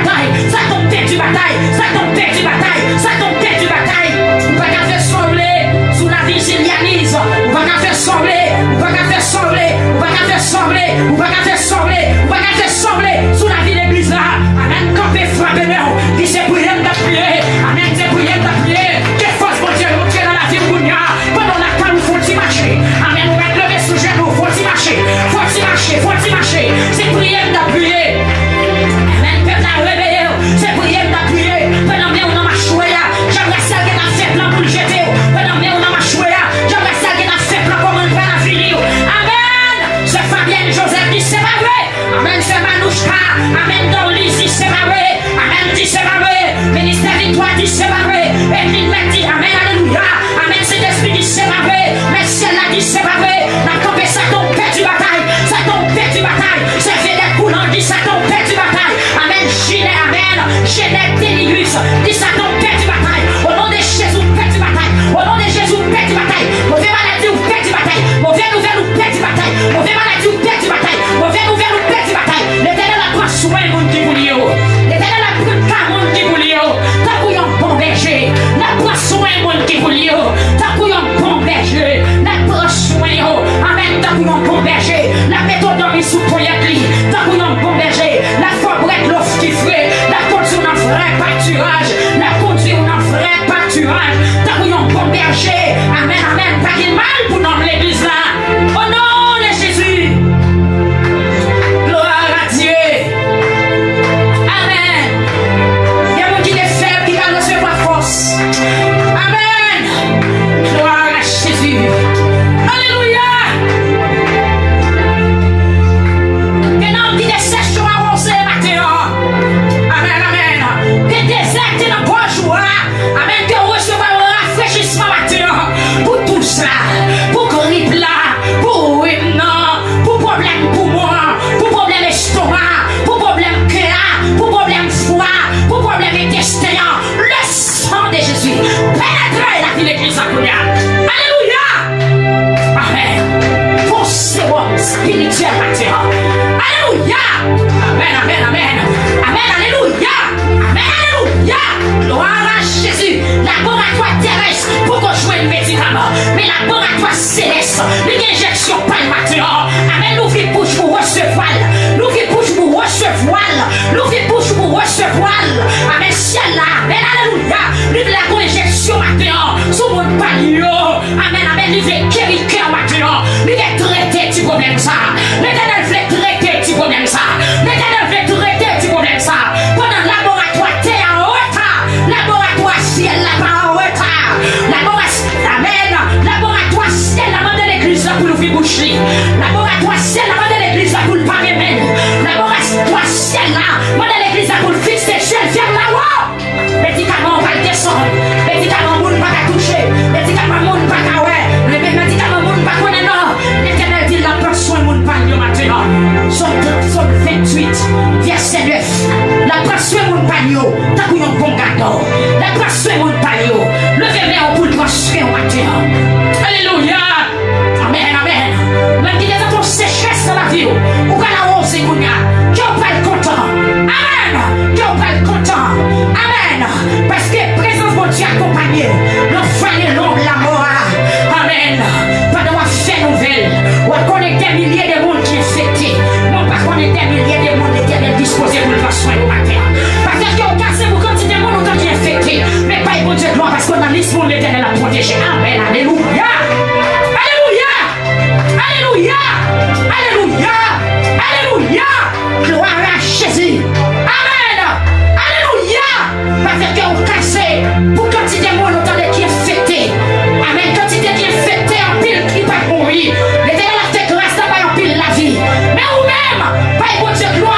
Satan pèdi batay, Satan pèdi batay, Satan pèdi batay. Ou pa ka fè sa w vle sou lavi Julianise. Ou pa ka fè sa w vle, ou pa ka fè sa w vle, ou pa ka fè sa w vle, ou pa ka fè sa w vle, ou pa ka fè sa w vle sou lavi legliz la. Amèn. Kanpe, frape men w. Di se priye m t ap priye. Amèn. Se priye m t ap priye. Ke fòs Bondye monte nan lavi w kounye a. Pandan w lakay ou, fè w ti mache. Amèn. Ou mèt leve sou jenou, fè w ti mache. Fè w ti mache, fè w ti mache. Se priye m t ap priye. Amèn. Pèp la, reveye w. Se priye m t ap priye. Pandan men w nan machwè a, djab rasyal gentan fè plan pou l jete w. Pandan men w nan machwè a, djab rasyal gentan fè plan kòman l pral avili w. Amèn. Sè Fabienne Joseph di se pa vre. Amèn. Sè Manouchka. Amèn. Dorly di se pa vre. Amèn. Di se pa vre. Ministè Viktwa di se pa vre. Edwin Mèt di amèn. Alelouya. Amèn. Sentespri di se pa vre. Men syèl la di se pa vre. N ap kanpe, Satan ou pèdi batay. Satan ou pèdi batay. Sè Vedèt Koulan di Satan ou pèdi batay. Amèn. Jilè, amèn. Jenèt Delius di Satan ou pèdi batay. O non de Jezi ou pèdi batay. O non de Jezi ou pèdi batay. Move maladi ou pèdi batay. Move nouvèl ou pèdi batay. Move maladi ou pèdi batay. Move nouvèl ou pèdi batay. Letènèl ap pran swen moun ki pou li yo. Letènèl ap pran ka moun ki pou li yo. Tankou yon bon bèje, l ap pran swen moun ki pou li yo. Tankou yon bon bèje, l ap pran swen yo. Amèn. Tankou yon bon bèje, l ap mete w dòmi sou ponyèt li. Tankou yon bon bèje, l ap fè w bwè dlo ki fre. L ap kondui w nan vrè patiraj. L ap kondui w nan vrè patiraj. Tankou yon bon bèje. Amèn, amèn. Pa gen mal pou nanm legliz la. O non de Jezi. Gloire à Dieu. Amèn. Gen moun ki te fèb, ki pral resevwa fòs. Amèn. Gloire à Jésus. Alelouya. Gen nanm ki te sèch yo awoze maten an. Amèn, amèn. Gen dezè ki te nan gòj ou a. Amèn. Ke w resevwa yon rafrechisman maten an. Pou tous la, pou grip la, pou rim nan, pou pwoblèm poumon an, pou pwoblèm estoma, pou pwoblèm kè a, pou pwoblèm fwa, pou pwoblèm entesten an. Le sang de Jésus, penetre lavi legliz la kounye a. Alelouya! Amèn. Fon sewòm espirityèl maten an. Alelouya! Amèn, amèn, amèn. Amèn, alelouya! Amèn, alelouya! Glwa a Jezi! Laboratwa terès poko jwenn medikaman, men laboratwa selès, li gen enjeksyon pa l maten an. Amèn, louvri bouch pou resevwa l. Louvri bouch pou resevwa l. Louvri bouch pou resevwa l. Amèn, syèl la. Amèn, alelouya. Li vle gon enjeksyon maten an sou moun pa l yo. Amèn, amèn. Li vle geri kè w maten an. Li vle trete ti pwoblèm sa. Letènèl vle trete ti pwoblèm sa. Letènèl vle trete ti pwoblèm sa. Pandan laboratwa tè a an reta, laboratwa syèl la pa an reta. Laboratwa, amèn. Laboratwa syèl la mande legliz la pou l ouvri bouch li. Laboratwa syèl la mande legliz la pou l pa renmen l. Laboratwa syèl la mande legliz la pou l fikse je l vè lawo. Medikaman an pral desann. Medikaman moun pa ka touche. Medikaman moun pa ka wè. Medikaman moun pa konnen non. Letènèl di l ap pran swen moun pa l yo maten an. Sòm, Sòm venntuit, vèsè nèf. L ap pran swen moun pa l yo tankou yon bon gadò. L ap pran swen moun pa l yo. Leve men w pou l pran swen w maten an. Alelouya! Amèn, amèn. Menm ki te tankou sechès nan lavi w, ou pral awoze kounye a. Kè w pral kontan. Amèn. Kè w pral kontan. Amèn. Paske prezans Bondye akonpanye w nan vale lonb lanmò a. Amèn. Pandan w ap fè nouvèl, w ap konnen dè milye de moun ki enfekte. Men w pa konnen dè milye de moun Letènèl dispoze pou l pran swen yo maten an. Pa fè kè w kase pou kantite moun ou tande ki enfekte. Men bay Bondye glwa paske w nan lis moun Letènèl ap pwoteje. Amèn. Alelouya. Alelouya. Alelouya! Alelouya! Alelouya! Glwa a Jezi! Amèn! Alelouya! Pa fè kè w kase pou kantite moun ou tande ki enfekte. Amèn! Kantite ki enfekte anpil ki pa t mouri. Letènèl ap fè gras la bay anpil lavi. Men ou menm, bay Bondye glwa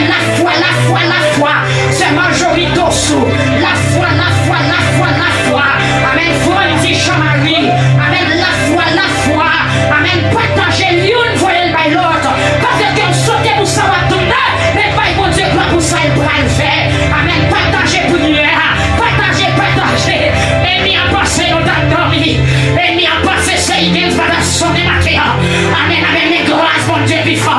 Lafwa, lafwa, lafwa. Sè Marjorie Dossou. Lafwa, lafwa, lafwa, lafwa. Amèn. Frandy Jean-Marie. Amèn. Lafwa, lafwa. Amèn. Pataje youn, voye l bay lòt. Paske ke w sote pou sa w ap tounen, men bay Bondye glwa pou sa l pral fè. Amèn. Pataje priyè a. Pataje, pataje. Ènmi an panse nou t ap dòmi. Ènmi an panse se Higgins pa t ap sonnen maten an. Amèn, amèn. Men gras Bondye pi fò.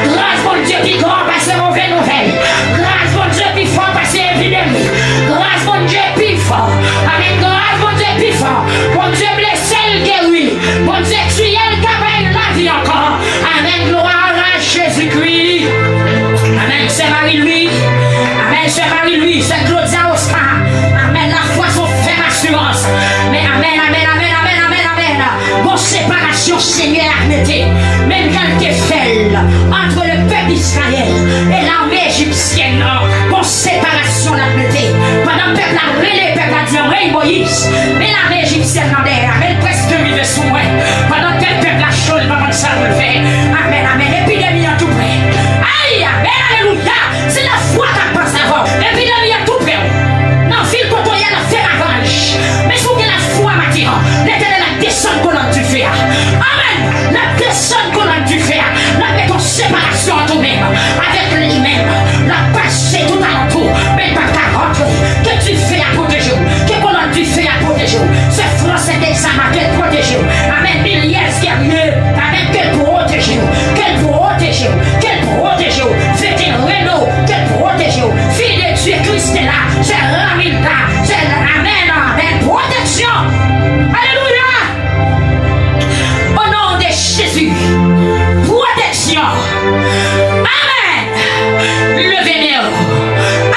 Gras Bondye pi gran pase move nouvèl. Gras Bondye pi fò pase epidemi. Gras Bondye pi fò. Amèn. Gras Bondye pi fò. Bondye blese l geri. Bondye tiye l ka bay lavi ankò. Amèn. Glwa a Jezikri. Amèn. Sè Marie Louise. Amèn. Sè Marie Louise. Sè Claudia Oscar. Amèn. Lafwa se yon fèm asirans. Men amèn, amèn, amèn, amèn, amèn, amèn. Gon separasyon Senyè a mete, menm jan l te fè l ant le pèp Izrayèl e lame ejipsyèn nan. Gon separasyon l ap mete. Pandan pèp la ap rele, pèp la di, anmwey Moyiz, men lame ejipsyèn nan dèyè a, men l prèske rive sou mwen. Pandan tèt pèp la cho, l pa konn sa pou l fè. Amèn, amèn. Epidemi an tou prè. Ay, amèn, alelouya. Se lafwa k ap pase avè w. Epidemi an tou prè w. Nan vil kote w ye a, l ap fè ravaj. Men si w gen lafwa maten an, Letènèl ap desann kolòn dife a. Amèn. L ap desann kolòn dife a. L ap mete yon separasyon ant ou menm avèk li menm. L ap pase tout alantou, men l p ap ka rantre. Ke dife a pwoteje w. Ke kolòn dife a pwoteje w. Sè Francette Exama, ke l pwoteje w. Amèn. Milyès Guerrier, amèn. Ke l pwoteje w. Ke l pwoteje w. Ke l pwoteje w. Vete Reno, ke l pwoteje w. Fi de Dye Christella, sè Ramilda, sè, amèn, amèn. Pwoteksyon. Alelouya. Au nom de Jésus. Pwoteksyon. Amèn. Leve men w.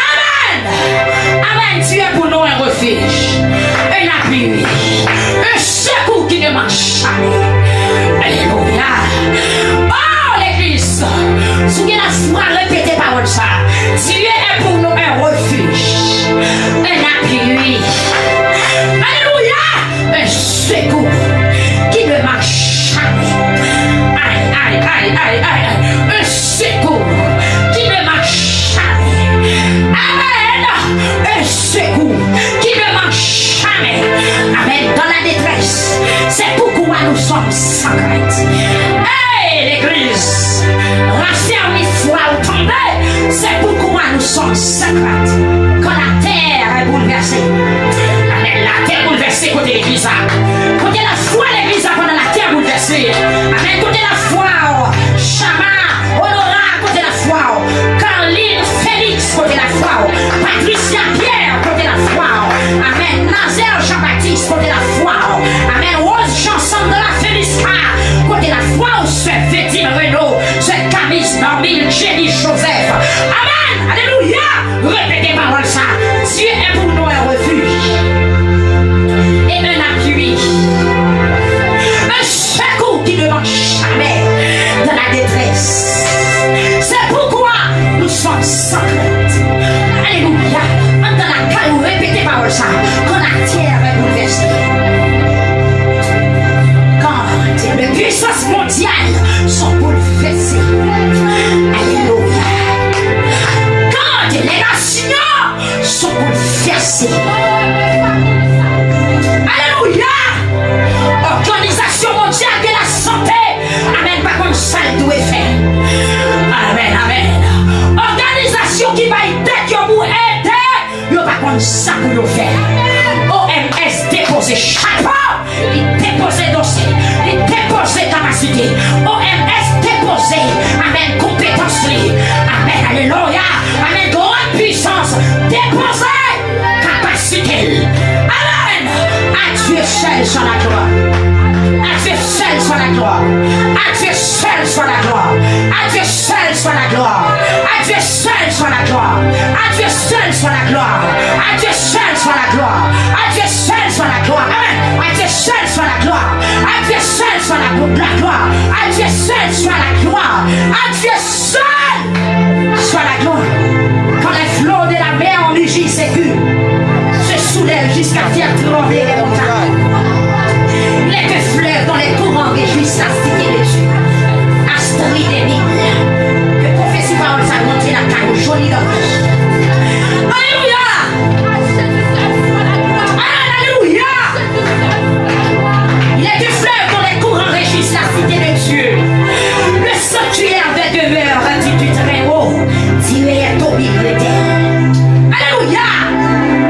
Amèn. Amèn. Tu es pour nous un refuge, un appui, un secours qui ne manque jamais. Alelouya. Oh, legliz, si w gen lafwa, repete pawòl sa. Dieu est pour nous un refuge, un appui. Alelouya. Un secours qui ne manque jamais. Ay, ay, ay, ay, ay, ay. Un secours qui ne manque jamais. Amèn. Un secours qui ne manque jamais. Amèn. Dans la détresse, c'est pourquoi nous sommes sans crainte. Hey, legliz, rafèmi fwa w, tande. C'est pourquoi nous sommes sans crainte. Quand la terre est bouleversée. Amèn. Latè boulvèse kote legliz la. Kote lafwa legliz la pandan latè boulvèse. Amèn. Kote lafwa w, Chama, Honora, kote lafwa w. Carline Félix, kote lafwa w. Patricia Pierre, kote lafwa w. Amèn. Nazaire Jean-Baptiste, kote lafwa w. Amèn. Rose Jean, Sandra Felisca, kote lafwa w. Sè Vedine Renaud, sè Camis Normil, Jenny Joseph. Amèn. Alelouya. Repete pawòl sa. Dieu est pour nous un refuge et un appui, un secours qui ne manque jamais dans la détresse. C'est pourquoi nous sommes sans crainte. Alelouya. Ann nan lakay ou, repete pawòl sa. Quand la terre est bouleversée. Quand les puissances mondiales sont bouleversées. Alelouya. Quand les nations sont bouleversées. Alelouya. Òganizasyon Mondyal de la Sante, amèn, pa konn sa l dwe fè. Amèn, amèn. Òganizasyon ki bay tèt yo pou ede, yo pa konn sa pou yo fè. O M S depoze chapo, li depoze dosye, li depoze kapasite. O M S depoze, amèn, konpetans li. Amèn, alelouya. Amèn, grande puissance, depoze kapasite l. Amèn. À Dieu seul soit la gloire. À Dieu seul soit la gloire. À Dieu seul soit la gloire. À Dieu seul soit la gloire. À Dieu seul soit la gloire. À Dieu seul soit la gloire. À Dieu seul soit la gloire. À Dieu seul soit la gloire. Amèn. À Dieu seul soit la gloire. À Dieu seul soit la glo-, la gloire. À Dieu seul soit la gloire. À Dieu seul soit la gloire. Quand les flots de la mer ont mugi ses cubes, se soulèvent jusqu'à faire trembler les montagnes. Les deux fleuves dont les courants réjouissent la cité de Dieu. Astrid Emile, ke pwofesi pawòl sa rantre lakay Au milieu d'elle. Alelouya!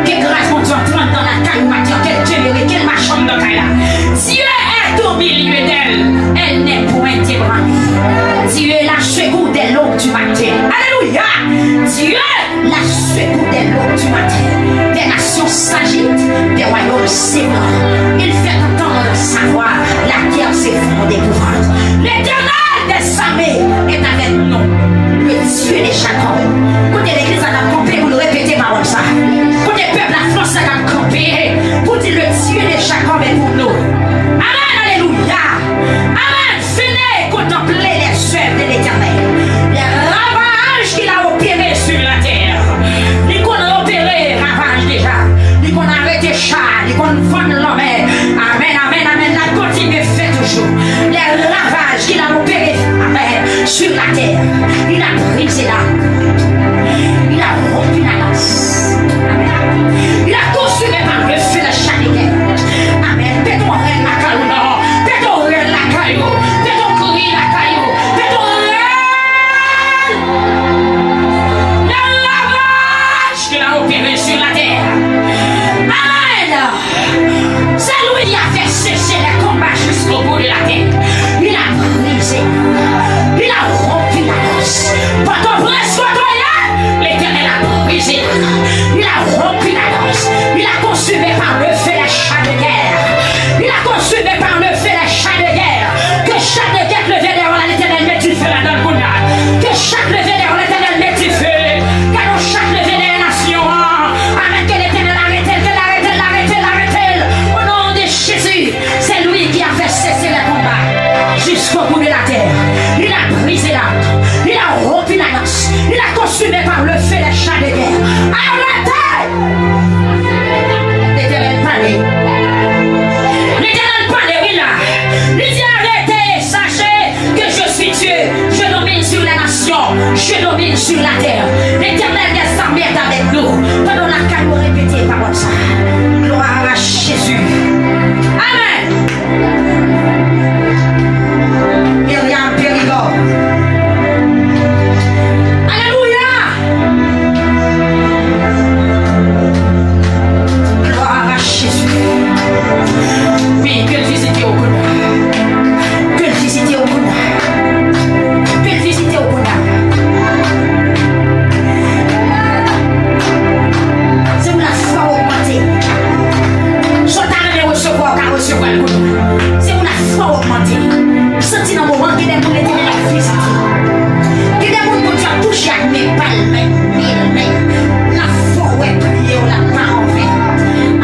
Ke gras Bondye antre anndan lakay ou maten an, ke l demere, ke l mache anndan kay la. Dieu est au milieu d'elle. Elle n'est point ébranlée. Dieu la secoue dès l'aube du matin. Alelouya! Dieu la secoue dès l'aube du matin. Des nations s'agitent, des royaumes s'ébranlent. Il fait entendre sa voix, la terre s'effondre d'épouvante. L'Éternel des armées est avec nous. Le Dieu de Jacob. Kote legliz la k ap kanpe pou l repete pawòl sa. Kote pèp Lafrans la k ap kanpe pou di, le Dieu de Jacob est pour nous. Amen, alelouya. Amen. Venez contempler les œuvres de l'Éternel. Les ravages qu'il a opérés sur la terre. Li konn opere ravaj deja. Li konn arete cha, li konn vann lanmè. Amen, amen, amen. L ap kontinye fè toujou. Les ravages qu'il a opérés, amen, sur la terre. Il a brisé l'arc. Il a rompu la lance. Amen. Il a consumé par le feu la chaîne de guerre. Amen. Pete yon rèl lakay ou non. Pete yon rèl lakay ou. Pete yon kri lakay ou. Pete yon rèl. Le ravage qu'il a opéré sur la terre. Amen. C'est lui qui a fait cesser les combats jusqu'au bout de la terre. Il a brisé, il a rompu la lance. Pòtoprens, kote w ye, Letènèl a brizé. Il a rompu la lance. Il a consumé par le feu les chars de guerre. Il a consumé par le feu les chars de guerre. Que chak leve dèyè w la, Letènèl met dife ladan l kounye a. Ke chak leve dèyè w, Letènèl met dife. Gade yon chak leve dèyè nasyon an. Amen. Ke Letènèl arete l, ke l arete l, arete l, arete l. Au nom de Jésus, c'est lui qui a fait cesser les combats jusqu'au bout de la terre. Il a brisé l'arc, il a rompu la lance, il a consumé par le feu les chars de guerre. Arrêtez! Letènèl pale. Letènèl pale, wi la. Li di, arrêtez, sachez que je suis Dieu. Je domine sur les nations. Je domine sur la terre. L'Éternel des armées est avec nous. Pandan w lakay ou, repete pawòl sa. Gloire à Jésus. Amen. Miriam Périgord. Alelouya. Gloire à Jésus. Wi, ke l vizite w kounye a. Ke l vizite w kounye a. Ke l vizite w kounye a. Se pou lafwa w ogmante. Sa w ta renmen resevwa, w ka resevwa l kounye a. Se pou lafwa w ogmante. M santi nan moman, gen de moun Letènèl ap vizite. Gen de moun Bondye ap touche ak men pa l, men, men, men. L ap fè w wè priye w la pa anven.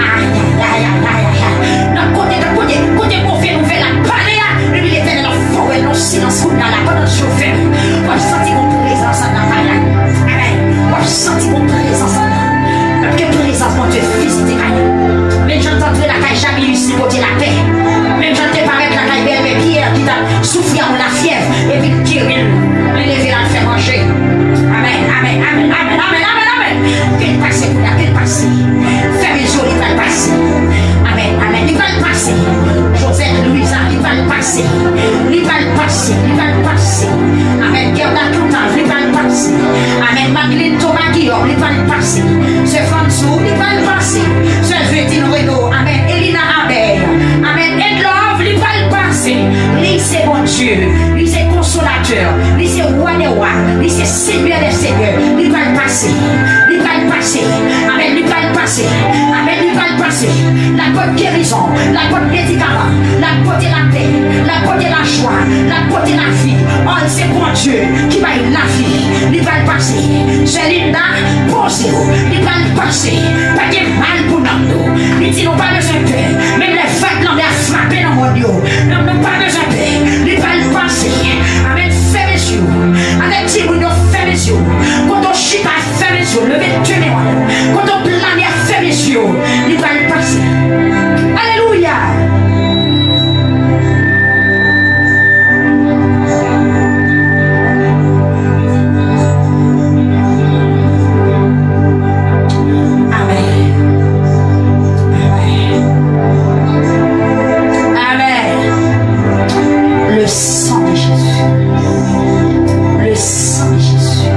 Ayayayayayay. Nan kote, nan kote, kote move nouvèl ap pale a, epi Letènèl ap fè w wè nan silans kounye a la, pandan je w fèmen. W ap santi yon prezans anndan kay la. Amèn. W ap santi yon prezans anndan. Ke prezans Bondye vizite kay ou. Menm jan l t antre lakay Jamilus, li pote lapè. Menm jan l te parèt lakay bèlmè Pyè ki t ap soufri ak yon lafyèv, epi l geri l, li leve l al fè manje. Amèn, amèn, amèn, amèn, amèn, amèn, amèn. Ke l pase kounye a, ke l pase. Fèmen je w, li pral pase. Amèn, amèn, li pral pase. Josette, Louisa, li pral pase. Li pral pase, li pral pase. Amèn. Gerda Cantave, li pral pase. Amèn. Madeline Thomas Guillaume, li pral pase. Sè Fanzou, li pral pase. Sè Vedine Renaud, amèn. Elina Abel, amèn. Edlove, li pral pase. Li se Bondye, li se Konsolatè, li se Wa dè wa, li se Senyè dè senyè, li pral pase. Li pral pase. Amèn, li pral pase. Amèn, li pral pase. L ap pote gerizon, l ap pote medikaman, l ap pote lapè, l ap pote lajwa, l ap pote lavi. Oh, se Bondye ki bay lavi. Li pral pase. Sè Linda, poze w. Li pral pase. Pa gen mal pou nanm nou. Li di nou pa bezwen pè. Menm lè vag lanmè ap frape nan mòn yo, nanm nou pa bezwen pè. Li pral pase. Amèn. Fèmen je w. Avèk timoun yo, fèmen je w. Kote w chita, fèmen je w. Leve de men w. Kote w plane a, fèmen je w. Li pral pase. Alelouya. Amèn. Amèn. Amèn. Le sang de Jésus. Le sang de Jésus.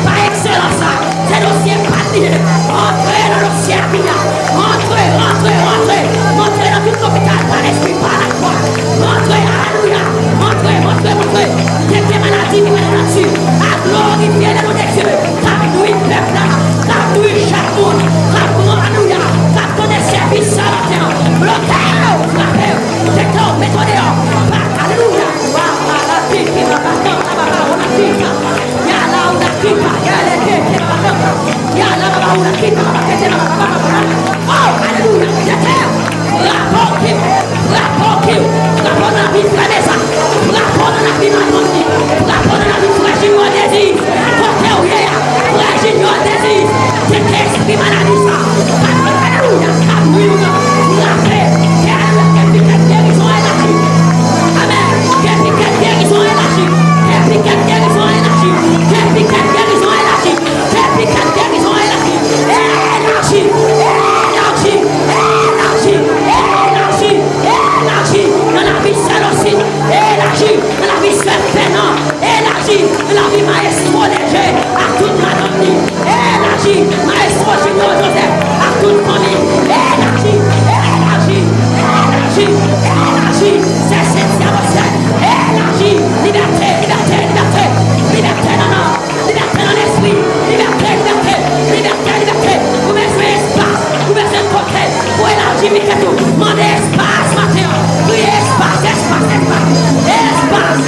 pa ekselans la. Se dosye pa l li ye. Antre nan dosye a kounye a. Antre, antre, antre. Antre nan tout lopital pa lespri, pa lafwa. Antre, alelouya. Antre, antre, antre. Tete maladi ki pa nan nati a glorifye le non de Dye. K ap nwi pèp la, k ap nwi chak moun, k ap pran, alelouya, k ap tande sèvis sa maten an. Bloke yo, frape yo. Tete yo, mete yo deyò. Pa, alelouya. Wa, wa, la, tete, la, ba, ba, la, ba, ba, la, tete. Ya la ou la kita, ya le ke te la ba kanta. Ya la ba ba ou la kita, la ba ke te la ba ba ba ba ba. Oh, alelouya. Frape w ki, frape w ki, frape w nan lavi frè Mezak, frape w nan lavi madanm li, frape w nan lavi frè Junior Désir. Kote w ye a, frè Junior Désir. Tete espri maladi sa. Alelouya, k ap nwi nou nan. Frape. Ke, alelouya, ke pikèt gerizon elaji. Amèn. Ke pikèt gerizon elaji. Ke pikèt gerizon elaji. Ke pikèt gerizon elaji. Ke pikèt gerizon elaji. Elaji. Elaji. Elaji. Elaji. Elaji. Nan lavi sè Losi. Elaji. Nan lavi sè Fènan. Elaji. Nan lavi mayestwo Leje ak tout madanm li. Elaji, mayestwo Junior Joseph ak tout fanmi. Elaji, elaji, elaji, elaji. Se senti a Bondye. Elaji, libète, libète, libète. Libète nan nanm, libète nan lespri. Libète, libète, libète, libète. Ou bezwen espas, ou bezwen kote pou elaji pikèt ou. Mande espas maten an. Kriye espas, espas, espas. Espas,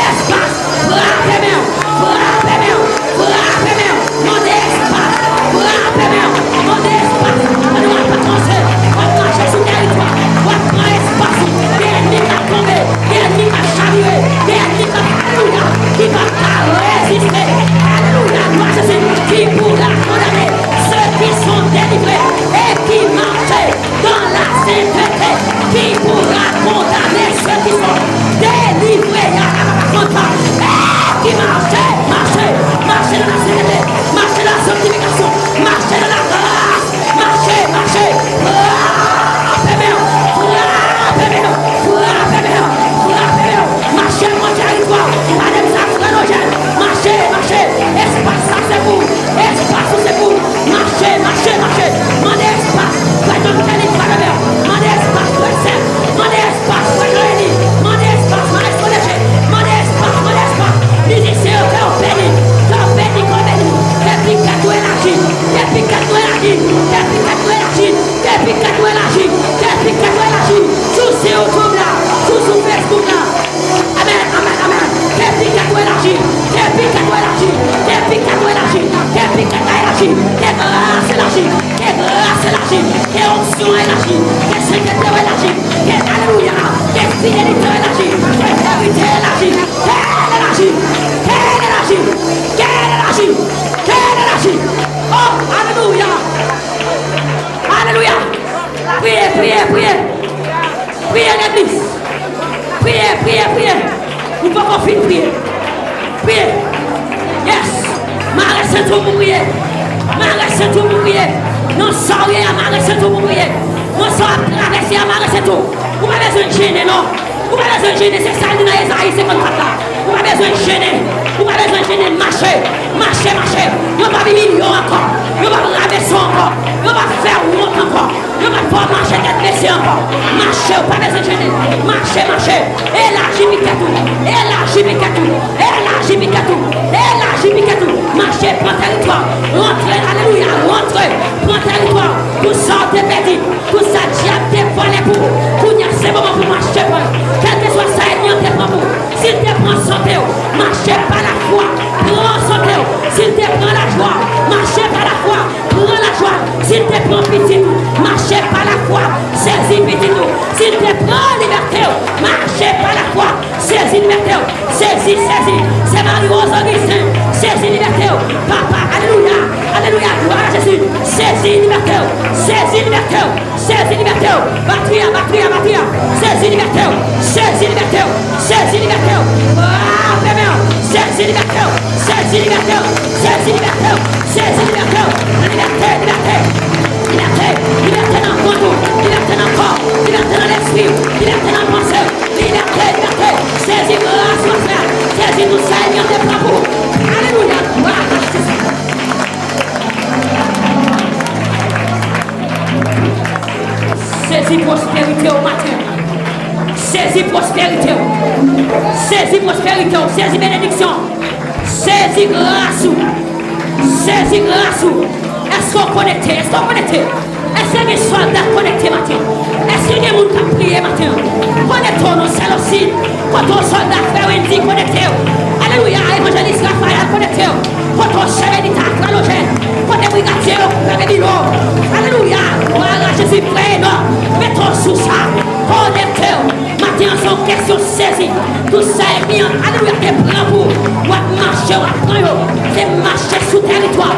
espas. Frape men w, frape men w. Frape men w, mande espas. Frape men w, mande espas. Pandan w ap avanse, w ap mache sou tèritwa, w ap pran espas ou. Gen ènmi k ap tonbe, gen ènmi k ap chavire, gen ènmi k ap, alelouya, ki p ap ka reziste. Alelouya, glwa a Jezi, qui pourra condamner ceux qui sont délivrés et qui marchent dans la sainteté, qui pourra condamner ceux qui sont délivrés. Ya la ba ba kanta. Eh, ki mache, mache, mache nan lasentete, mache nan sanktifikasyon, mache nan lagras, mache, mache. Frape men w, frape men w, frape men w, frape men w. Mache pran tèritwa w. Pale m sa, frè Nojèl. Mache, mache. Espas sa se pou ou. Espas ou se pou ou. Mache, mache, mache. Mande espas. Frè John Kelly, frè Lambert. Mande espas, frè Sèm. Mande espas, frè Joëly. Mande espas, mayestwo Leje. Mande espas, mande espas. Mizisyen yo, kè w beni. Kè w beni, kè w beni. Ke pikèt ou elaji. Ke pikèt ou elaji. Ke pikèt ou elaji. Ke pikèt ou elaji. Ke pikèt ou elaji. Sou, sou YouTube la. Sou, sou Facebook la. Amèn, amèn, amèn. Ke pikèt ou elaji. Ke pikèt ou elaji. Ke pikèt ou elaji. Ke pikèt la elaji. Ke gras elaji. Ke gras elaji. Ke onksyon elaji. Ke sentete w elaji. Ke, alelouya. Ke fidelite w elaji. Ke verite elaji. Ke l elaji. Ke l elaji. Ke l elaji. Ke l elaji. Oh, alelouya. Alelouya. Priye, priye, priye. Priye legliz. Priye, priye, priye. Nou poko fin priye. Priye. Yes. Mare senti w pou priye. Mare senti w pou priye. Nan sa w ye a, mare senti w pou priye. Nan sa w ap travèse a, mare senti w. Ou pa bezwen jennen non. Ou pa bezwen jennen, se sa l di nan Ezayi senkannkat la. Ou pa bezwen jennen. Ou pa bezwen jennen, mache. Mache, mache. Yo p ap imilye w ankò. Yo p ap rabese w ankò. Yo p ap fè w wont ankò. Yo p ap fè w mache tèt bese ankò. Mache, ou pa bezwen jennen. Mache, mache. Elaji pikèt ou. Elaji pikèt ou. Elaji pikèt ou. Elaji pikèt ou. Mache, pran tèritwa. Rantre, alelouya, rantre. Pran tèritwa. Tout sa w te pèdi. Tout sa dyab te vòlè pou ou, kounye a se moman pou mache pran yo. Kèlkeswa sa ènmi an te pran pou ou, si l te pran sante w, mache pa lafwa, pran sante w. Si l te pran lajwa, mache pa lafwa, pran lajwa. Si l te pran pitit ou, mache pa lafwa, sezi pitit ou. Si l te pran libète w, mache pa lafwa, sezi libète w. Sezi, sezi. Sè Marie Rose Augustin, sezi libète w. Papa, alelouya, alelouya, glwa a Jezi. Sezi libète w, sezi libète w, sezi libète w. Batri a, batri a, batri a. Sezi libète w, sezi libète w, sezi libète w. Frape men w, sezi libète w, sezi libète w, sezi libète w, sezi libète w. Libète, libète. Libète, libète nan kont ou, libète nan kò w, libète nan lespri w, libète nan panse w. Libète, libète. Sezi gras pastè. Sezi tout sa ènmi an te pran pou ou. Alelouya. Glwa a Jezi. Sezi pwosperite w maten. Sezi pwosperite w. Sezi pwosperite w. Sezi benediksyon. Sezi gras ou. Sezi gras ou. Èske w konekte? Èske w konekte? Èske gen sòlda k konekte maten? Èske gen moun k ap priye maten? Konekte w non, sèl osi. Kote w sòlda, frè Wendy, konekte w. Alelouya, evanjelis Rafael, konekte w. Kote w chèf militè, frè Lojè. Kote brigadye yo, frè Bilo. Alelouya, glwa a Jezi, frè Enòk. Mete w sou sa. Konekte w. Maten an se yon kesyon sezi. Tout sa ènmi an, alelouya, te pran pou w ap mache, w ap pran yo. Se mache sou tèritwa.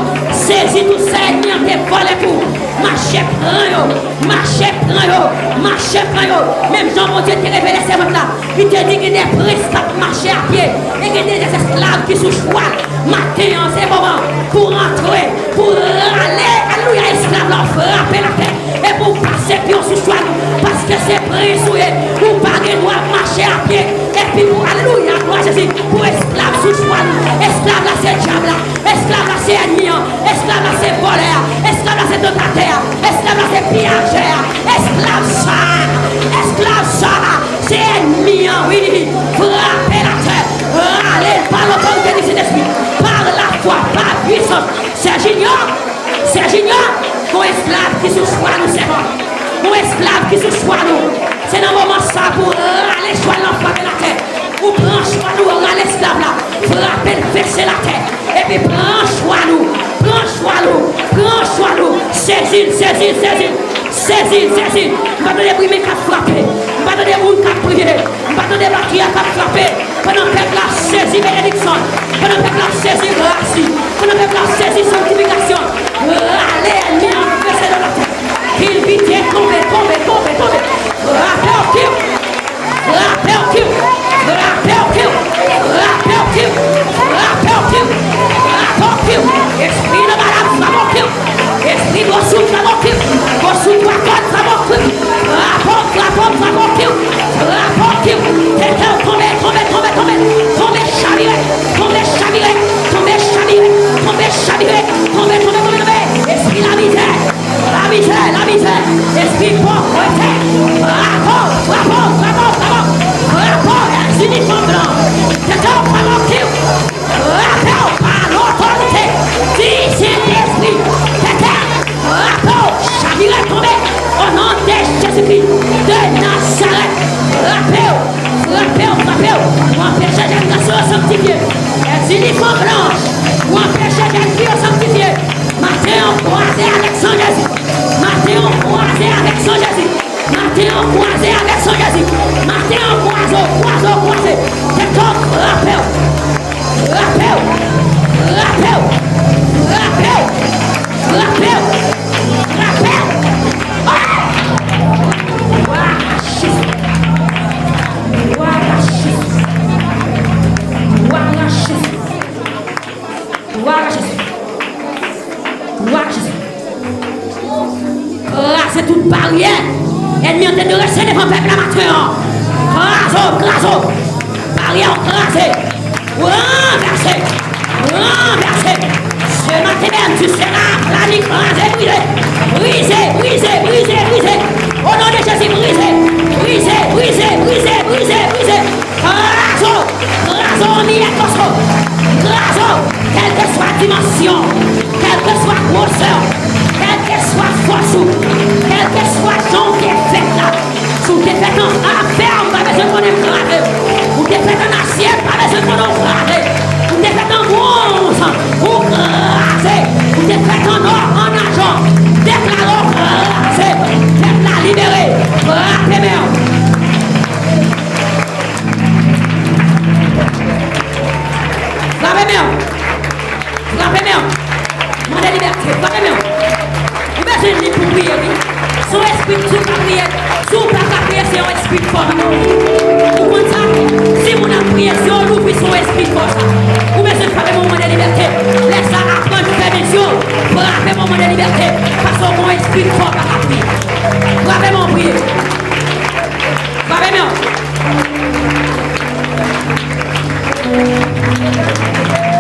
Sezi tout sa ènmi an te vòlè pou w. Mache pran yo. Mache pran yo. Mache pran yo. Menm jan Bondye te revele sèvant la. Li te di gen de prens k ap mache a pye e gen de esklav ki sou chwal. Maten an, se moman pou w rantre, pou w rale, alelouya, esklav la, w frape l atè, epi w pase pye w sou chwal ou, paske se prens ou ye, ou pa gen dwa mache a pye, epi pou, alelouya, glwa Jezi, pou esklav sou chwal ou. Esklav la, se dyab la. Esklav la se ènmi an. Esklav la se vòlè a. Esklav la se tantatè a. Esklav la se piyajè a. Esklav sa a, esklav sa a, se ènmi an, wi. Frape l atè. Rale l pa lotorite di Sentespri. Pa lafwa, pa pwisans. Sè Jinyò, sè Jinyò, gon esklav ki sou chwal ou sèman. Gon esklav ki sou chwal ou. Se nan moman sa pou w rale chwal lan, frape l atè. Ou pran chwal ou, rale esklav la, frape l, fese l atè. Epi pran chwal ou, pran chwal ou, pran chwal ou. Sezi l, sezi l, sezi l. Sezi l, sezi l. M pa tande bri men k ap frape. M pa tande moun k ap priye. M pa tande batri a k ap frape. Pandan pèp la ap sezi benediksyon. Pandan pèp la ap sezi gras li. Pandan pèp la ap sezi sanktifikasyon. Rale ènmi an, fese l atè. Kilbite, tonbe, tonbe, tonbe, tonbe. Frape w, kiw. Frape w, kiw. Frape w, kiw. Frape w, kiw. Frape w, kiw. Frape w, kiw. Espri nan malad, frape w, kiw. Espri gwo soud, frape w, kiw. Gwo soud twa kòd, frape w, kiw. Frape w, frape w, frape w, kiw. Frape w, kiw. Tete w tonbe, tonbe, tonbe, tonbe. Tonbe chavire, tonbe chavire, tonbe chavire, tonbe chavire, tonbe, tonbe, tonbe, tonbe. Espri lamizè. Lamizè, lamizè, espri pòvrete, frape w, frape w, frape w, frape w, frape w, èks inifanm blan, tete w frape w, kiw, frape w pa lotorite di Sentespri, tete, frape w, chavire tonbe, o non de Jezikri de Nazarèt, frape w, frape w, frape w, ou anpeche jèn gason yo sanktifye, èks inifanm blanch, ou anpeche jèn fi yo sanktifye, Maten an kwaze avèk san Jezi. Maten an kwaze avèk san Jezi. Maten an kwaze avèk san Jezi. Maten an kwaze w, kwaze w, kwaze. Tèt frape w. Frape w. Frape w. Frape w. Frape w. Frape w. Oh! Glwa a Jezi. Glwa a Jezi. Glwa a Jezi. Glwa a Jezi. Glwa a Jezi. Kraze tout baryè. Ènmi an te drese devan pèp la maten an. Kraze w, kraze w. Baryè w kraze. Ranvèse. Ranvèse. Se maten menm, tu seras la li kraze, brize. Brize, brize, brize, brize. O non de Jezi, brize. Brize, brize, brize, brize, brize. Kraze w! Kraze w an miyèt mòso! Kraze w! Kèlkeswa dimansyon, kèlkeswa gwosè w, kèlkeswa fòs ou, kèlkeswa jan w te fèt la, si w te fèt an fè, m pa bezwen konnen, kraze w! Ou te fèt an asye, m pa bezwen konnen, w kraze! Ou te fèt an bwonz, ou kraze! Ou te fèt an nò, an ajan, deklare w kraze! Pèp la libere! Frape men w! Frape men w. Frape men w. Mande libète. Frape men w. Ou bezwen lib pou priye, wi. Se yon espri ki di w ka priye. Si w pa ka priye, se yon espri k fò. Ou konn sa? Si moun ap priye, zye w louvri, se yon espri k fò sa. Ou bezwen frape men w, mande libète. Lè sa, aprann fèmen zye w. Frape men w, mande libète. Paske w gen yon espri k fò, w pa ka priye. Frape men w, priye. Frape men w.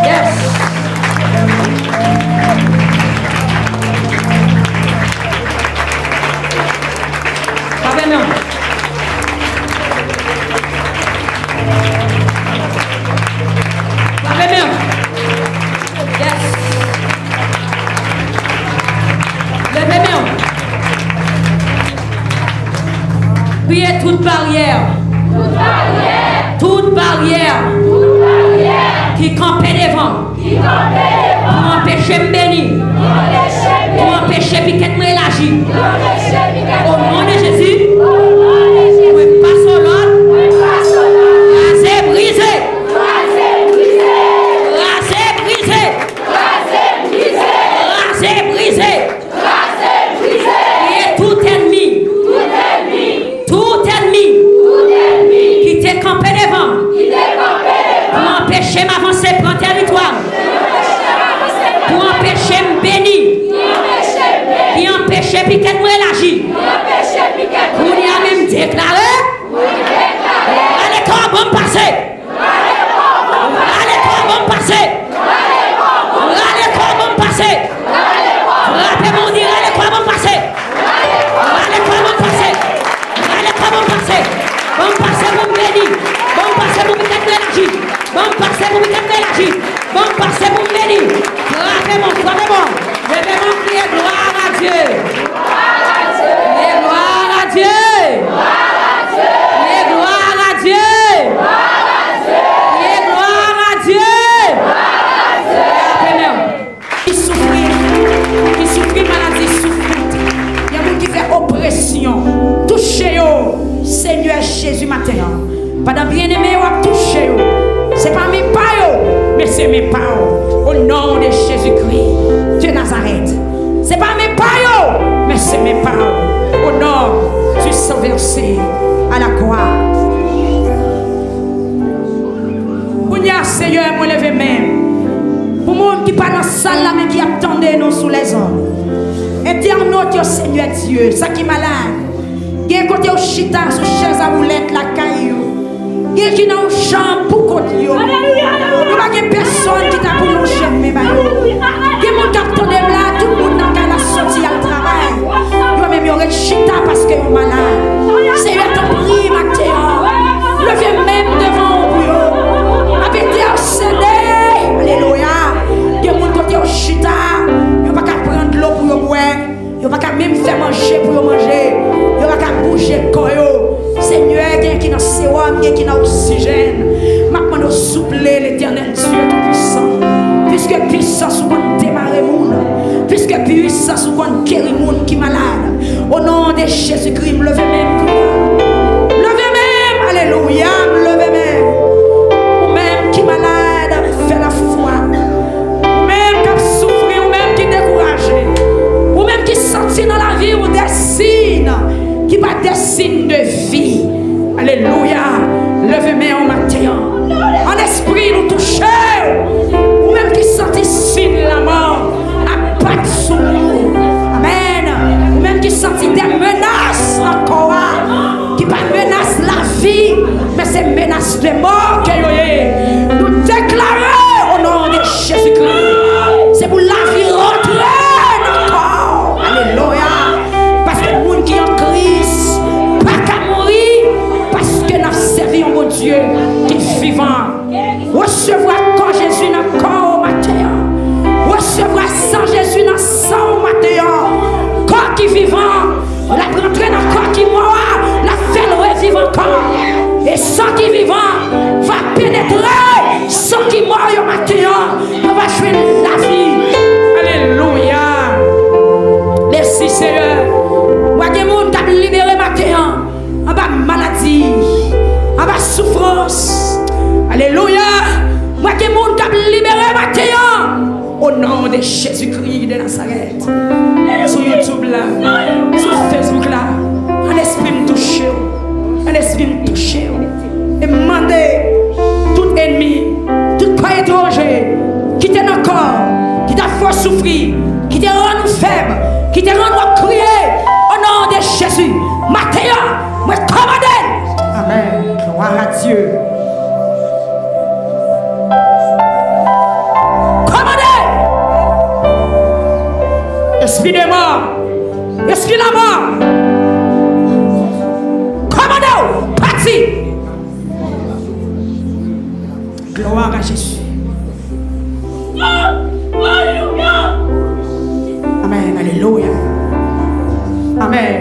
Yes. Baryè. Tout baryè. Tout baryè. Tout baryè. Ki kanpe devan m. Ki kanpe devan m. Pou anpeche m beni. Pou anpeche m beni. Pou anpeche pikèt mwen elaji. Pou anpeche pikèt mwen elaji. O non de Jezi. O non de Jezi. Mwen pase w lòd. Mwen pase w lòd. Kraze, brize. Kraze, brize. Kraze, brize. Kraze, brize. Kraze, brize. Kraze, brize. Kriye tout ènmi. Tout ènmi. Tout ènmi. Tout ènmi. Ki te kanpe devan m. Ki te kanpe devan m. Pou anpeche m avanse pran tèritwa m. Pou anpeche m avanse pran tèritwa m. Pou anpeche m beni. Pou anpeche m beni. Ki anpeche pikèt mwen elaji. Ki anpeche pikèt mwen elaji. Kounye a menm deklare. Kounye a deklare. Rale kò ban m pase. Rale kò ban m pase. Rale kò ban m pase. Frape moun, di, rale kò ban m pase. Rale kò ban m pase. Rale kò ban m pase. Ban m pase pou m beni. Ban m pase pou m beni. Ban m pase pou m beni. Ban m pase pou m beni. Frape moun, frape moun. Leve men w, kriye gloire à Dieu. Criez gloire à Dieu. Criez gloire à Dieu. Criez gloire à Dieu. Frape men w. Ki soufri, ki soufri maladi soufri. Gen moun ki fè opresyon. Touche yo, Senyè Jezi, maten an. Pandan byeneme yo ap touche yo, se pa men pa yo, men se men pa w. O non de Jezikri de Nazarèt. Se pa men pa yo, men se men pa w. O non du sang versé à la croix. Kounye a, Seyè, mwen leve men m pou moun ki pa nan sal la, men ki ap tande nou sou lèzonn. Entènot yo, Senyè Dye, sa ki malad, gen kote yo chita sou chèz a woulèt lakay yo. Gen ki nan yon chanm pou kont yo. Yo pa gen pèsonn ki ta pou lonje men ba yo. Gen moun k ap tande m la, tout moun nan kay la soti al travay. Yo menm yo ret chita paske yo malad. Seyè, tanpri, maten an, leve men m devan w pou yo. M ap entèsede. Alelouya. Gen moun kote yo chita, yo pa ka pran dlo pou yo bwè. Yo pa ka menm fè manje pou yo manje. Yo pa ka bouje kò yo. Senyè, gen ki nan sewòm, gen ki nan oksijèn. M ap mande w souple, Letènèl Dye Toupisan. Piske pisans ou konn demare moun. Piske pisans ou konn geri moun ki malad. O non de Jezikri, m leve men m kounye a. Leve men m, alelouya, m leve men m. Ou menm ki malad, fè lafwa. Ou menm k ap soufri, ou menm ki dekouraje, ou menm ki santi nan lavi w de siy ki pa de siy de vi. Alelouya. Leve men w maten an. An lespri nou touche w. Ou menm ki santi siy lanmò ap bat sou ou. Amèn. Ou menm ki santi de menas nan kò a. Ki pa menas lavi, men se menas de mò ke yo ye. Nou deklare o non de Jezikri, se pou lavi rantre nan kò w. Alelouya. Paske moun ki an Kris pa ka mouri, paske n ap sèvi yon Bondye ki vivan. Resevwa kò Jezi nan kò w maten an. Resevwa san Jezi nan san w maten an. Kò ki vivan, l ap rantre nan kò ki mò a, l ap fè l reviv ankò. E san ki vivan va penetre san ki mò yo maten an. Yo va jwenn lavi. Alelouya. Mèsi, Seyè. Mwen gen moun k ap libere maten an. Anba maladi, anba soufrans. Alelouya. Mwen gen moun k ap libere maten an. O non de Jezikri de Nazarèt. Sou YouTube la, sou Facebook la, an lespri m touche w. An lespri m touche w. E m mande tout ènmi, tout kò etranje ki te nan kò, ki t ap fè w soufri, ki te rann ou fèb, ki te rann w ap kriye, o non de Jezi, maten an, mwen kòmande l. Amèn. Gloire à Dieu. Kòmande. Espri de mò. Espri lanmò. Kòmande w. Pati. Gloire à Jésus. Amèn. Alelouya. Amèn.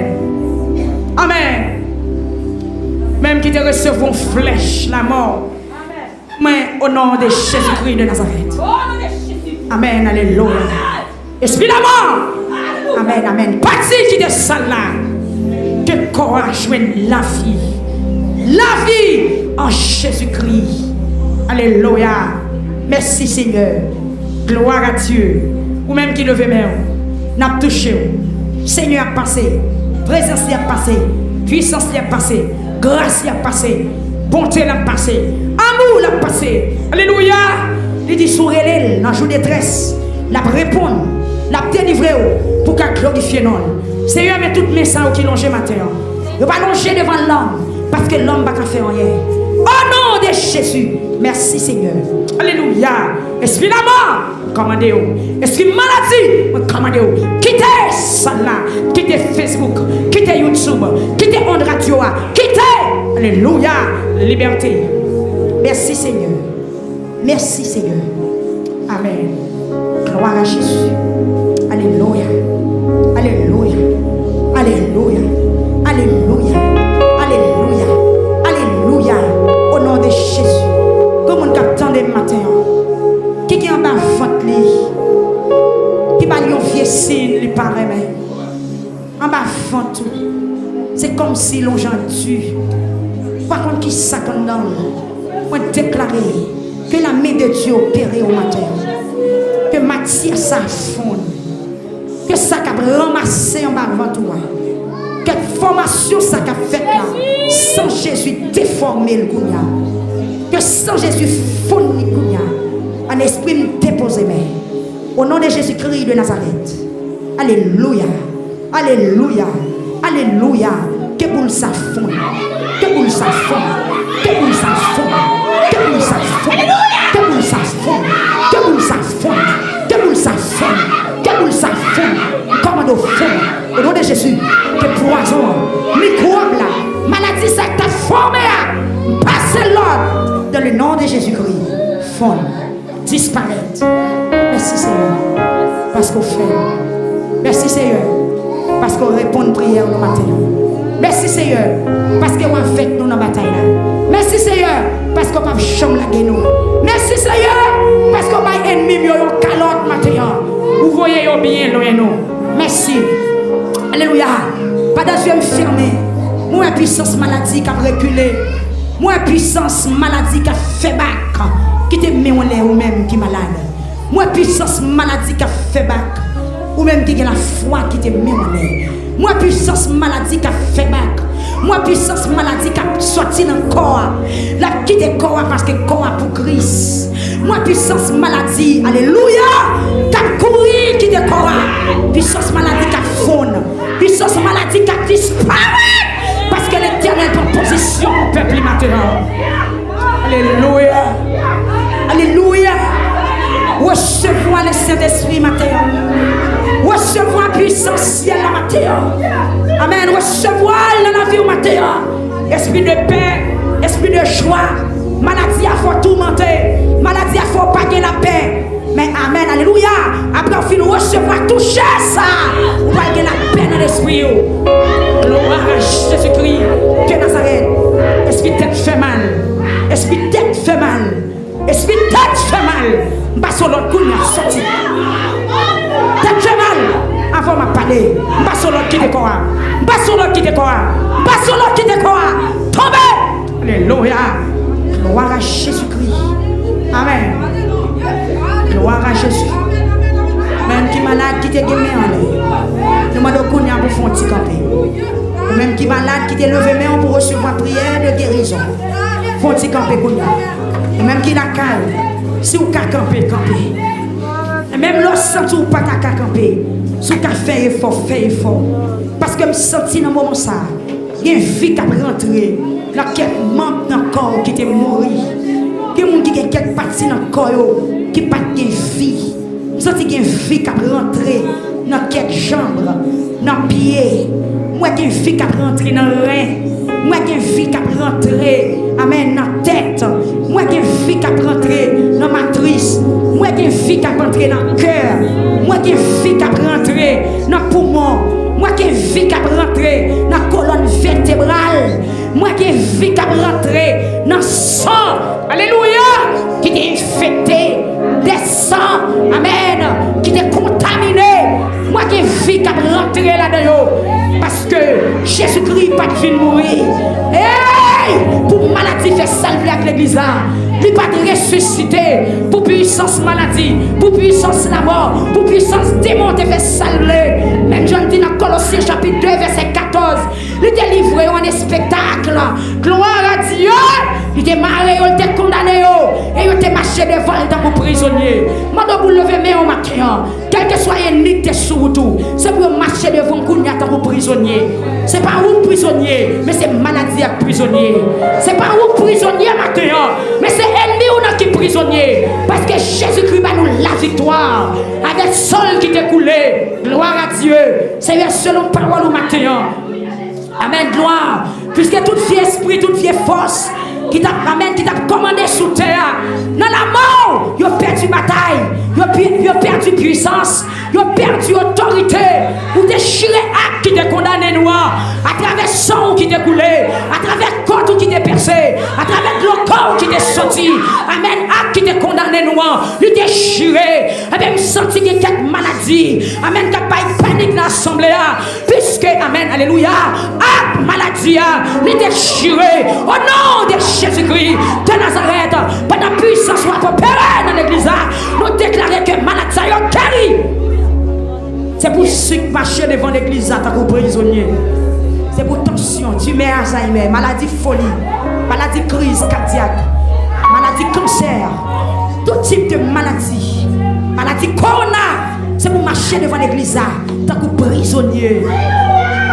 Amèn. resevwa yon flèch lamò. Mwen, o non de Jezikri de Nazarèt. Amèn, alelouya. Espri lamò. Amèn, amèn. Pati kite sal la. Ke kò a jwenn lavi. Lavi an Jezikri. Alelouya. Mèsi, Senyè. Glwa a Dye. Ou menm ki leve men w, n ap touche w. Senyè ap pase. Prezans li ap pase. Pwisans li ap pase. Gras li ap pase. Bonte l ap pase. Amou l ap pase. Alelouya. Li di, si w rele l nan jou detrès, l ap reponn. L ap delivre w pou w ka glorifye non l. Senyè, men tout men sa yo ki lonje maten an, yo pa lonje devan lòm, paske lòm pa ka fè anyen. O non de Jezi. Mèsi, Senyè. Alelouya. Espri lamò, mwen kòmande w. Espri maladi, mwen kòmande w. Kite sal la. Kite Facebook. Kite YouTube. Kite ond radyo a. Kite. Alelouya. Libète. Mèsi, Senyè. Mèsi, Senyè. Amèn. Glwa a Jezi. Alelouya. Alelouya. Alelouya. Alelouya. Alelouya. Alelouya. O non de Jezi. Gen moun k ap tande m maten an, ki gen anba vant li, ki ba l yon vye siy li pa renmen. Anba vant ou, se kòmsi l yon jan di. Ou pa konn ki sa k anndan l. Mwen deklare ke la men de Dye opere w maten an. Ke matyè sa fonn. Ke sa k ap ranmase anba vant ou a, ke fòmasyon sa k ap fèt la, san Jezi defòme l kounye a. Ke san Jezi fonn li kounye a. An espri m depoze men. O non de Jezikri de Nazarèt. Alelouya. Alelouya. Alelouya. Ke boul sa fonn. Ke boul sa fonn. Ke boul sa fonn. Ke boul sa fonn. Ke boul sa fonn. Ke boul sa fonn. Ke boul sa fonn. Ke boul sa fonn. Kòmando fonn. O non de Jezi. Ke pwazon an, mikwòb la, maladi sa k ta fòme a, m pase lòd dans le nom de Jésus-Christ. Fonn. Disparèt. Mèsi, Senyè, paske w fè l. Mèsi, Senyè, paske w reponn priyè nou maten an. Mèsi, Senyè, paske w avèk nou nan batay la. Mèsi, Senyè, paske w p ap janm lage nou. Mèsi, Senyè, paske w bay ènmi m yo yon kalòt maten an. Ou voye yo byen lwen nou. Mèsi. Alelouya. Pandan zye m fèmen, mwen wè pwisans maladi k ap rekile. Mwen wè pwisans maladi k ap fè bak. Kite men w anlè, ou menm ki malad. Mwen wè pwisans maladi k ap fè bak. Ou menm ki gen lafwa, kite men w anlè. Mwen wè pwisans maladi k ap fè bak. Mwen wè pwisans maladi k ap sòti nan kò a. L ap kite kò a paske kò a pou Kris. Mwen wè pwisans maladi, alelouya, k ap kouri kite kò a. Pwisans maladi k ap fonn. Pwisans maladi k ap disparèt. Paske Letènèl pran pozisyon pou pèp li maten an. Alelouya. Alelouya. Resevwa le Sentespri maten an. Resevwa pwisans syèl la maten an. Amèn. Resevwa l nan lavi w maten an. Espri de pè, espri de jwa. Maladi a fè w toumante. Maladi a fè w pa gen lapè. Men amèn, alelouya. Apre w fin resevwa touche sa, ou pral gen lapè nan lespri w. Glwa a Jezikri de Nazarèt. Espri tèt fè mal. Espri tèt fè mal. Espri tèt fè mal. M pase w lòd kounye a, sòti. Tèt fè mal. Avan m ap pale, m pase w lòd kite kò a. M pase w lòd kite kò a. M pase w lòd kite kò a. Tonbe. Alelouya. Glwa a Jezikri. Amèn. Glwa a Jezi. Menm ki malad, ki te gen men anlè, nou mande w kounye a pou fè yon ti kanpe. Ou menm ki malad, ki te leve men w pou resevwa priyè de gerizon, fè yon ti kanpe kounye a. Ou menm ki lakay, si w ka kanpe, kanpe. Menm lè w santi w pa ta ka kanpe, si w ka fè efò, fè efò. Paske m santi nan moman sa a, gen vi k ap rantre nan kèk manm nan kò w ki te mouri. Gen moun ki gen kèk pati nan kò yo ki pa t gen vi. M santi gen vi k ap rantre nan kèk janm, nan pye. M wè gen vi k ap rantre nan ren. M wè gen vi k ap rantre, amèn, nan tèt. M wè gen vi k ap rantre nan matris. M wè gen vi k ap rantre nan kè. M wè gen vi k ap rantre nan poumon. M wè gen vi k ap rantre nan kolòn vètebral. M wè gen vi k ap rantre nan san, alelouya, ki te enfekte, de san, amèn, ki te kontamine. M wè gen vi k ap rantre ladan yo. Paske Jezikri pa t vin mouri, ey, pou maladi fè sa l vle ak legliz la. Li pa t resisite pou pwisans maladi, pou pwisans lamò, pou pwisans demon te fè sa l vle. Menm jan l di nan Kolosyen chapit de vèsè katòz, li te livre yo an espektak. Glwa a Dye! Li te mare yo, li te kondane yo, e yo te mache devan l tankou prizonye. Mande w pou w leve men w maten an. Kèlkeswa enmi k te sou wout ou, se pou yo mache devan w kounye a tankou prizonye. Se pa ou k prizonye, men se maladi a k prizonye. Se pa ou k prizonye maten an, men se enmi w nan ki prizonye. Paske Jezikri ba nou laviktwa avèk san l ki te koule. Glwa a Dye. Seyè, selon pawòl ou maten an, amèn, glwa. Piske tout vye espri, tout vye fòs ki t ap, amèn, ki t ap kòmande sou tè a, nan lamò, yo pèdi batay, yo pi-, yo pèdi pwisans, yo pèdi otorite. Ou te chire ak ki te kondane nou an, atravè san w ki te koule, atravè kòt ou ki te pèse, atravè dlo kò w ki te soti, amèn, ak ki te kondane nou an, li te chire. Ebyen, m santi gen kèk maladi, amèn, k ap bay panik nan asanble a. Piske, amèn, alelouya, ak maladi a, li te chire. O non de Jezikri de Nazarèt, pandan pwisans w ap opere nan legliz la, nou deklare ke malad sa yo geri. Se pou sik mache devan legliz la tankou prizonye. Se pou tansyon, timè, Alzheimer, maladi foli, maladi kriz kadyak, maladi kansè, tout tip de maladi, maladi kowona, se pou mache devan legliz la tankou prizonye.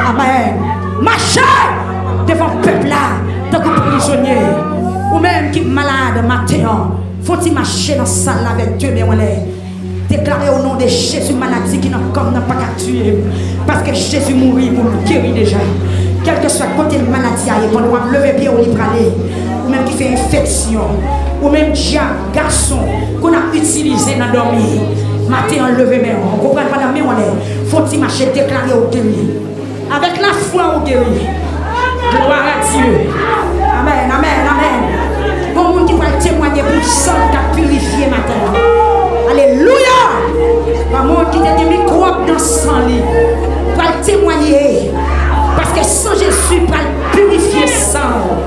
Amèn. Mache devan pèp la tankou prizonye. Ou menm ki malad maten an, fè w ti mache nan sal la avèk de men w anlè. Deklare o non de Jezi, maladi ki nan kò m nan pa ka tiye m. Paske Jezi mouri pou m geri deja. Kèlkeswa kote maladi a ye, pandan w ap leve pye w, li prale. Ou menm ki fè enfeksyon, ou menm dyab, gason, ke w ap itilize nan dòmi, maten an leve men w. Ou konprann, pandan men w anlè, fè w ti mache, deklare w geri. Avèk lafwa ou geri. Glwa a Dye. Amèn, amèn, amèn. Gon moun ki pral temwanye pou san l k ap pirifye maten an. Alelouya! Gon moun ki te gen mikwòb nan san li pral temwanye. Paske san Jezi pral pirifye san w.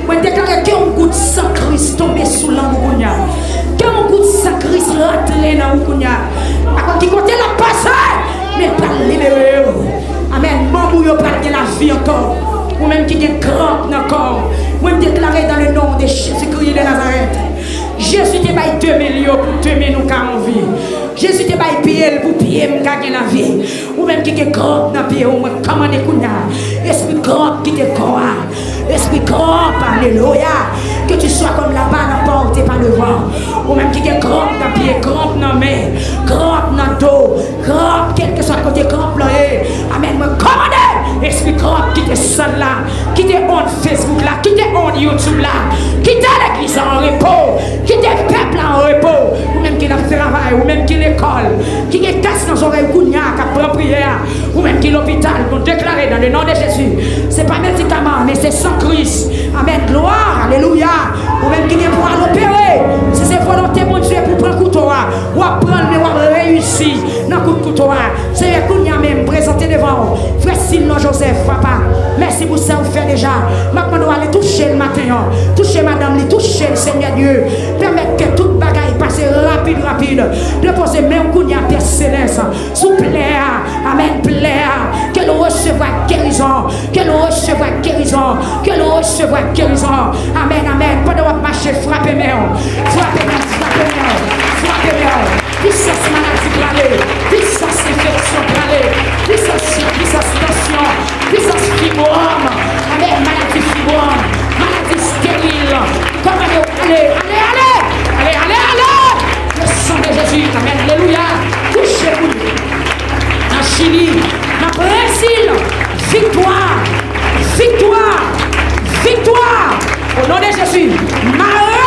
Mwen deklare ke yon gout san Kris tonbe sou lang ou kounye a. Ke yon gout san Kris rantre nan ou kounye a. Pa konn ki kote l ap pase, men l pral libere w. Amèn. Manm ou yo pral gen lavi ankò. Ou menm ki gen kranp nan kò w, mwen deklare dans le nom de Jésus-Christ de Nazareth. Jezi te bay de men l yo pou de men nou ka an vi. Jezi te bay pye l pou pye m ka gen lavi. Ou menm ki gen kranp nan pye w, mwen kòmande kounye a, espri kranp kite kò a. Espri kranp, alelouya. Que tu sois comme là-bas, n'importe pas devant. Ou menm ki gen kranp nan pye, kranp nan men, kranp nan do, kranp, kèlkeswa kote kranp lan ye. Amèn. Mwen kòmande espri kranp kite sal la, kite ond Facebook la, kite ond YouTube la, kite legliz la an repo, kite pèp la an repo. Ou menm ki nan travay, ou menm ki lekòl, ki gen kas nan zòrèy kounye a, k ap pran priyè a, ou menm ki lopital, nou deklare dans le nom de Jésus, se pa medikaman, men se san Kris. Amèn, glwa, alelouya. Ou menm ki gen pou al opere, si se volonte Bondye pou pran kouto a, w ap pran l, men w ap reyisi nan kout kouto a. Seyè, kounye a menm, prezante devan w frè Silnon Joseph, papa. Mèsi pou sa w fè deja. M ap mande w ale touche l maten an. Touche madanm li, touche l, Senyè Dye. Pèmèt ke tout bagay pase rapid, rapid. Depoze men w kounye a, Pè Selès, sou plè a. Amèn, plè a. Ke l resevwa gerizon. Ke l resevwa gerizon. Ke l resevwa gerizon. Amèn, amèn. Pandan w ap mache, frape men w. Frape men w, frape men w, frape men w. Pwisans maladi prale. Pwisans enfeksyon prale. Pwisans, pwisans tansyon. Pwisans fibwòm. Amèn. Maladi fibwòm. Maladi steril. Kòmande w ale, ale, ale. Ale, ale, ale. Le sang de Jésus. Amèn. Alelouya. Touche pou li. Nan Chili, nan Brezil, viktwa, viktwa, viktwa. O non de Jezi, mare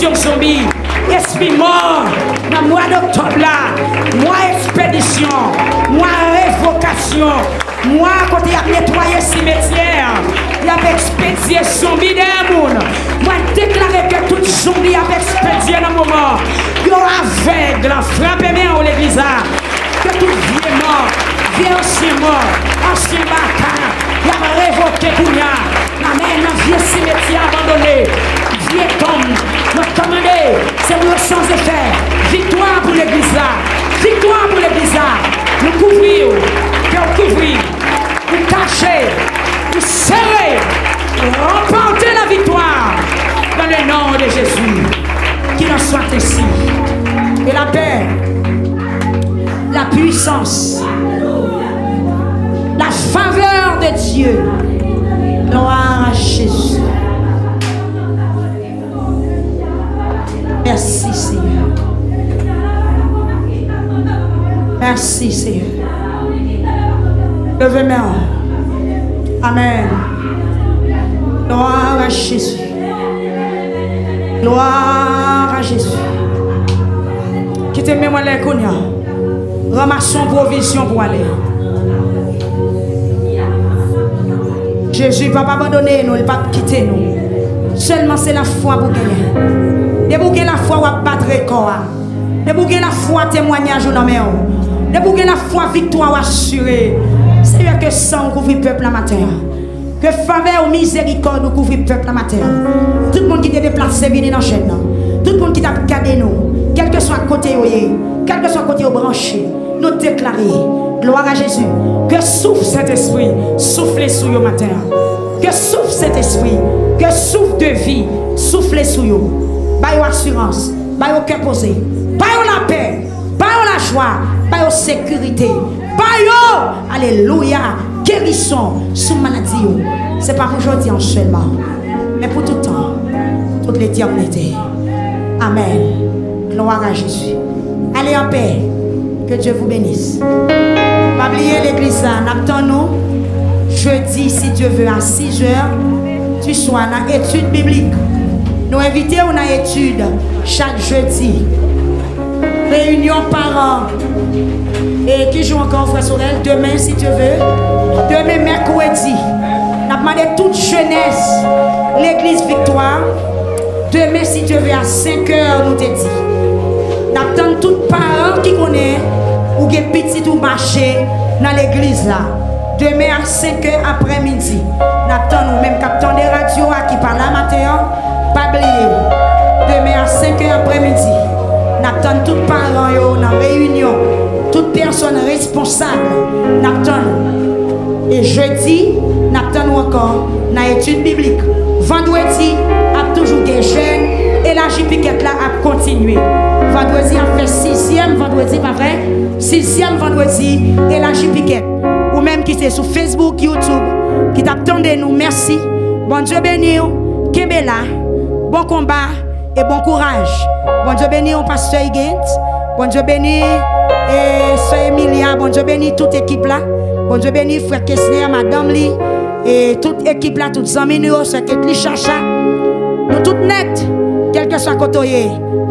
Yon zonbi, espri mò, nan mwa doktòb la, mwa ekspedisyon, mwa revokasyon, mwa kote y ap netwaye simetyè, y ap ekspedye zonbi dèyè moun. Mwen deklare ke tout zonbi y ap ekspedye nan moman yo avèg, frape men w legliz la. Ke tout vye mò, vye ansyen mò, ansyen baka, y ap revoke kounye a. Amèn. Nan vye simetyè abandone, vye tonm, mwen kòmande, se pou yo san efè. Viktwa pou legliz la. Viktwa pou legliz la. Nou kouvri w. Ke w kouvri. Nou kache. Nou sere. Ranpòte la viktwa. Dans le nom de Jésus. Qu'il en soit ainsi. Et la paix, la puissance, la faveur de Dieu. Gloire à Jésus. Merci, Seigneur. Merci, Seigneur. Leve men w. Amèn. Gloire à Jésus. Gloire à Jésus. Kite m men mwen lè kounye a. Ranmase yon pwovizyon pou ale. Jezi p ap abandone nou, li p ap kite nou. Sèlman se lafwa pou genyen. Depi w gen lafwa, w ap bat rekò a. Depi w gen lafwa, temwayaj ou nan men w. Depi w gen lafwa, viktwa w asire. Senyè, ke san w kouvri pèp la maten an. Ke favè w, mizerikòd ou kouvri pèp la maten an. Tout moun ki te deplase vini nan chèn nan. Tout moun ki t ap gade nou, kèlkeswa kote yo ye, kèlkeswa kote yo branche, nou deklare, glwa a Jezi, ke souf Sentespri soufle sou yo maten an. Ke souf Sentespri, ke souf de vi soufle sou yo. Ba yo asirans, ba yo kè poze, ba yo lapè, ba yo lajwa, ba yo sekirite, ba yo, alelouya, gerison sou maladi yo. Se pa pou jodi an sèlman, men pou tout tan, pou tout letènite. Amèn. Gloire à Jésus. Allez en paix. Que Dieu vous bénisse. Pa bliye legliz la, n ap tann nou jedi, si Dieu veut, à six heures du soir nan etid biblik. Nou envite w nan etid chak jedi. Reyinyon paran. E ki jou ankò, frè Sorel? Demen, si Dieu veut. Demen, mèkredi, n ap mande tout jenès legliz Viktwa. Demen, si Dieu veut, a senk è, nou te di. N ap tann tout paran ki konnen ou gen pitit ou mache nan legliz la. Demen a senk è aprèmidi, n ap tann ou menm k ap tande radyo a, ki pa la maten an. Pa bliye, demen a senk è aprèmidi, n ap tann tout paran yo nan reyinyon, tout pèsòn responsab, n ap tann ou. E jedi, n ap tann ou ankò nan etid biblik. Vandredi ap toujou gen jèn, elaji pikèt la ap kontinye. Vandredi ap fè sizyèm vandredi, pa vre? Sizyèm vandredi, elaji pikèt. Ou menm ki se sou Facebook, YouTube, ki t ap tande nou, mèsi. Bondye beni w. Kenbe la. Bon konba e bon kouraj. Bondye beni w, pastè Higgins. Bondye beni, e, sè Emilia. Bondye beni tout ekip la. Bondye beni frè Kesner, madanm li, e tout ekip la, tout zanmi nou yo, sè Ketly Chacha. Nou tout nèt, kèlkeswa kote w ye,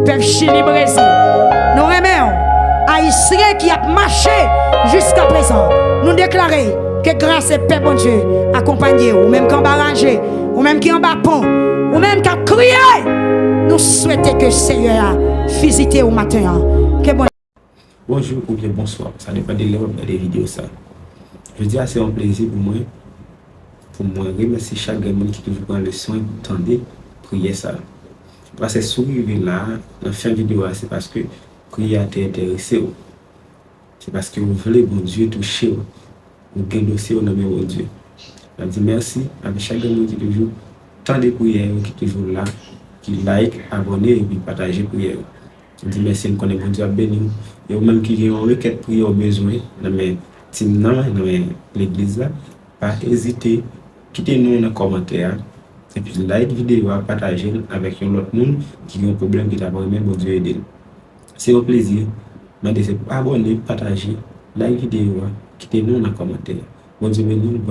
pèp Chili, Brezil. Nou renmen w. Ayisyen ki ap mache jiska prezan, nou deklare ke gras e pè Bondye akonpanye w. Ou menm k anba raje, ou menm ki anba pon, ou menm k ap kriye, nou swete ke Senyè a vizite w maten an. Ke Bondye Bonjou oubyen bonswa, sa depann de lè w ap gade videyo sa. Jodi a se yon plezi pou mwen, pou mwen remèsye chak grenn moun ki toujou pran le swen pou tande priyè sa. Paske si w rive la, nan fen videyo a, se paske priyè a te enterese w. Se paske w vle Bondye touche w. Ou gen dosye w nan men Bondye. N ap di mèsi avèk chak grenn moun ki toujou tande priyè yo, ki toujou la, ki like, abòne epi pataje priyè yo. N di mèsi, n konnen Bondye ap beni w. E ou menm ki gen yon rekèt priyè w bezwen nan men tim nan, nan men legliz la, pa ezite, kite non w nan kòmantè a. Epi like videyo a, pataje l avèk yon lòt moun ki gen yon pwoblèm, ki ta renmen Bondye ede l. Se yon plezi. Mande se pou abòne, pataje, like videyo a, kite non w nan kòmantè a. Bondye beni w.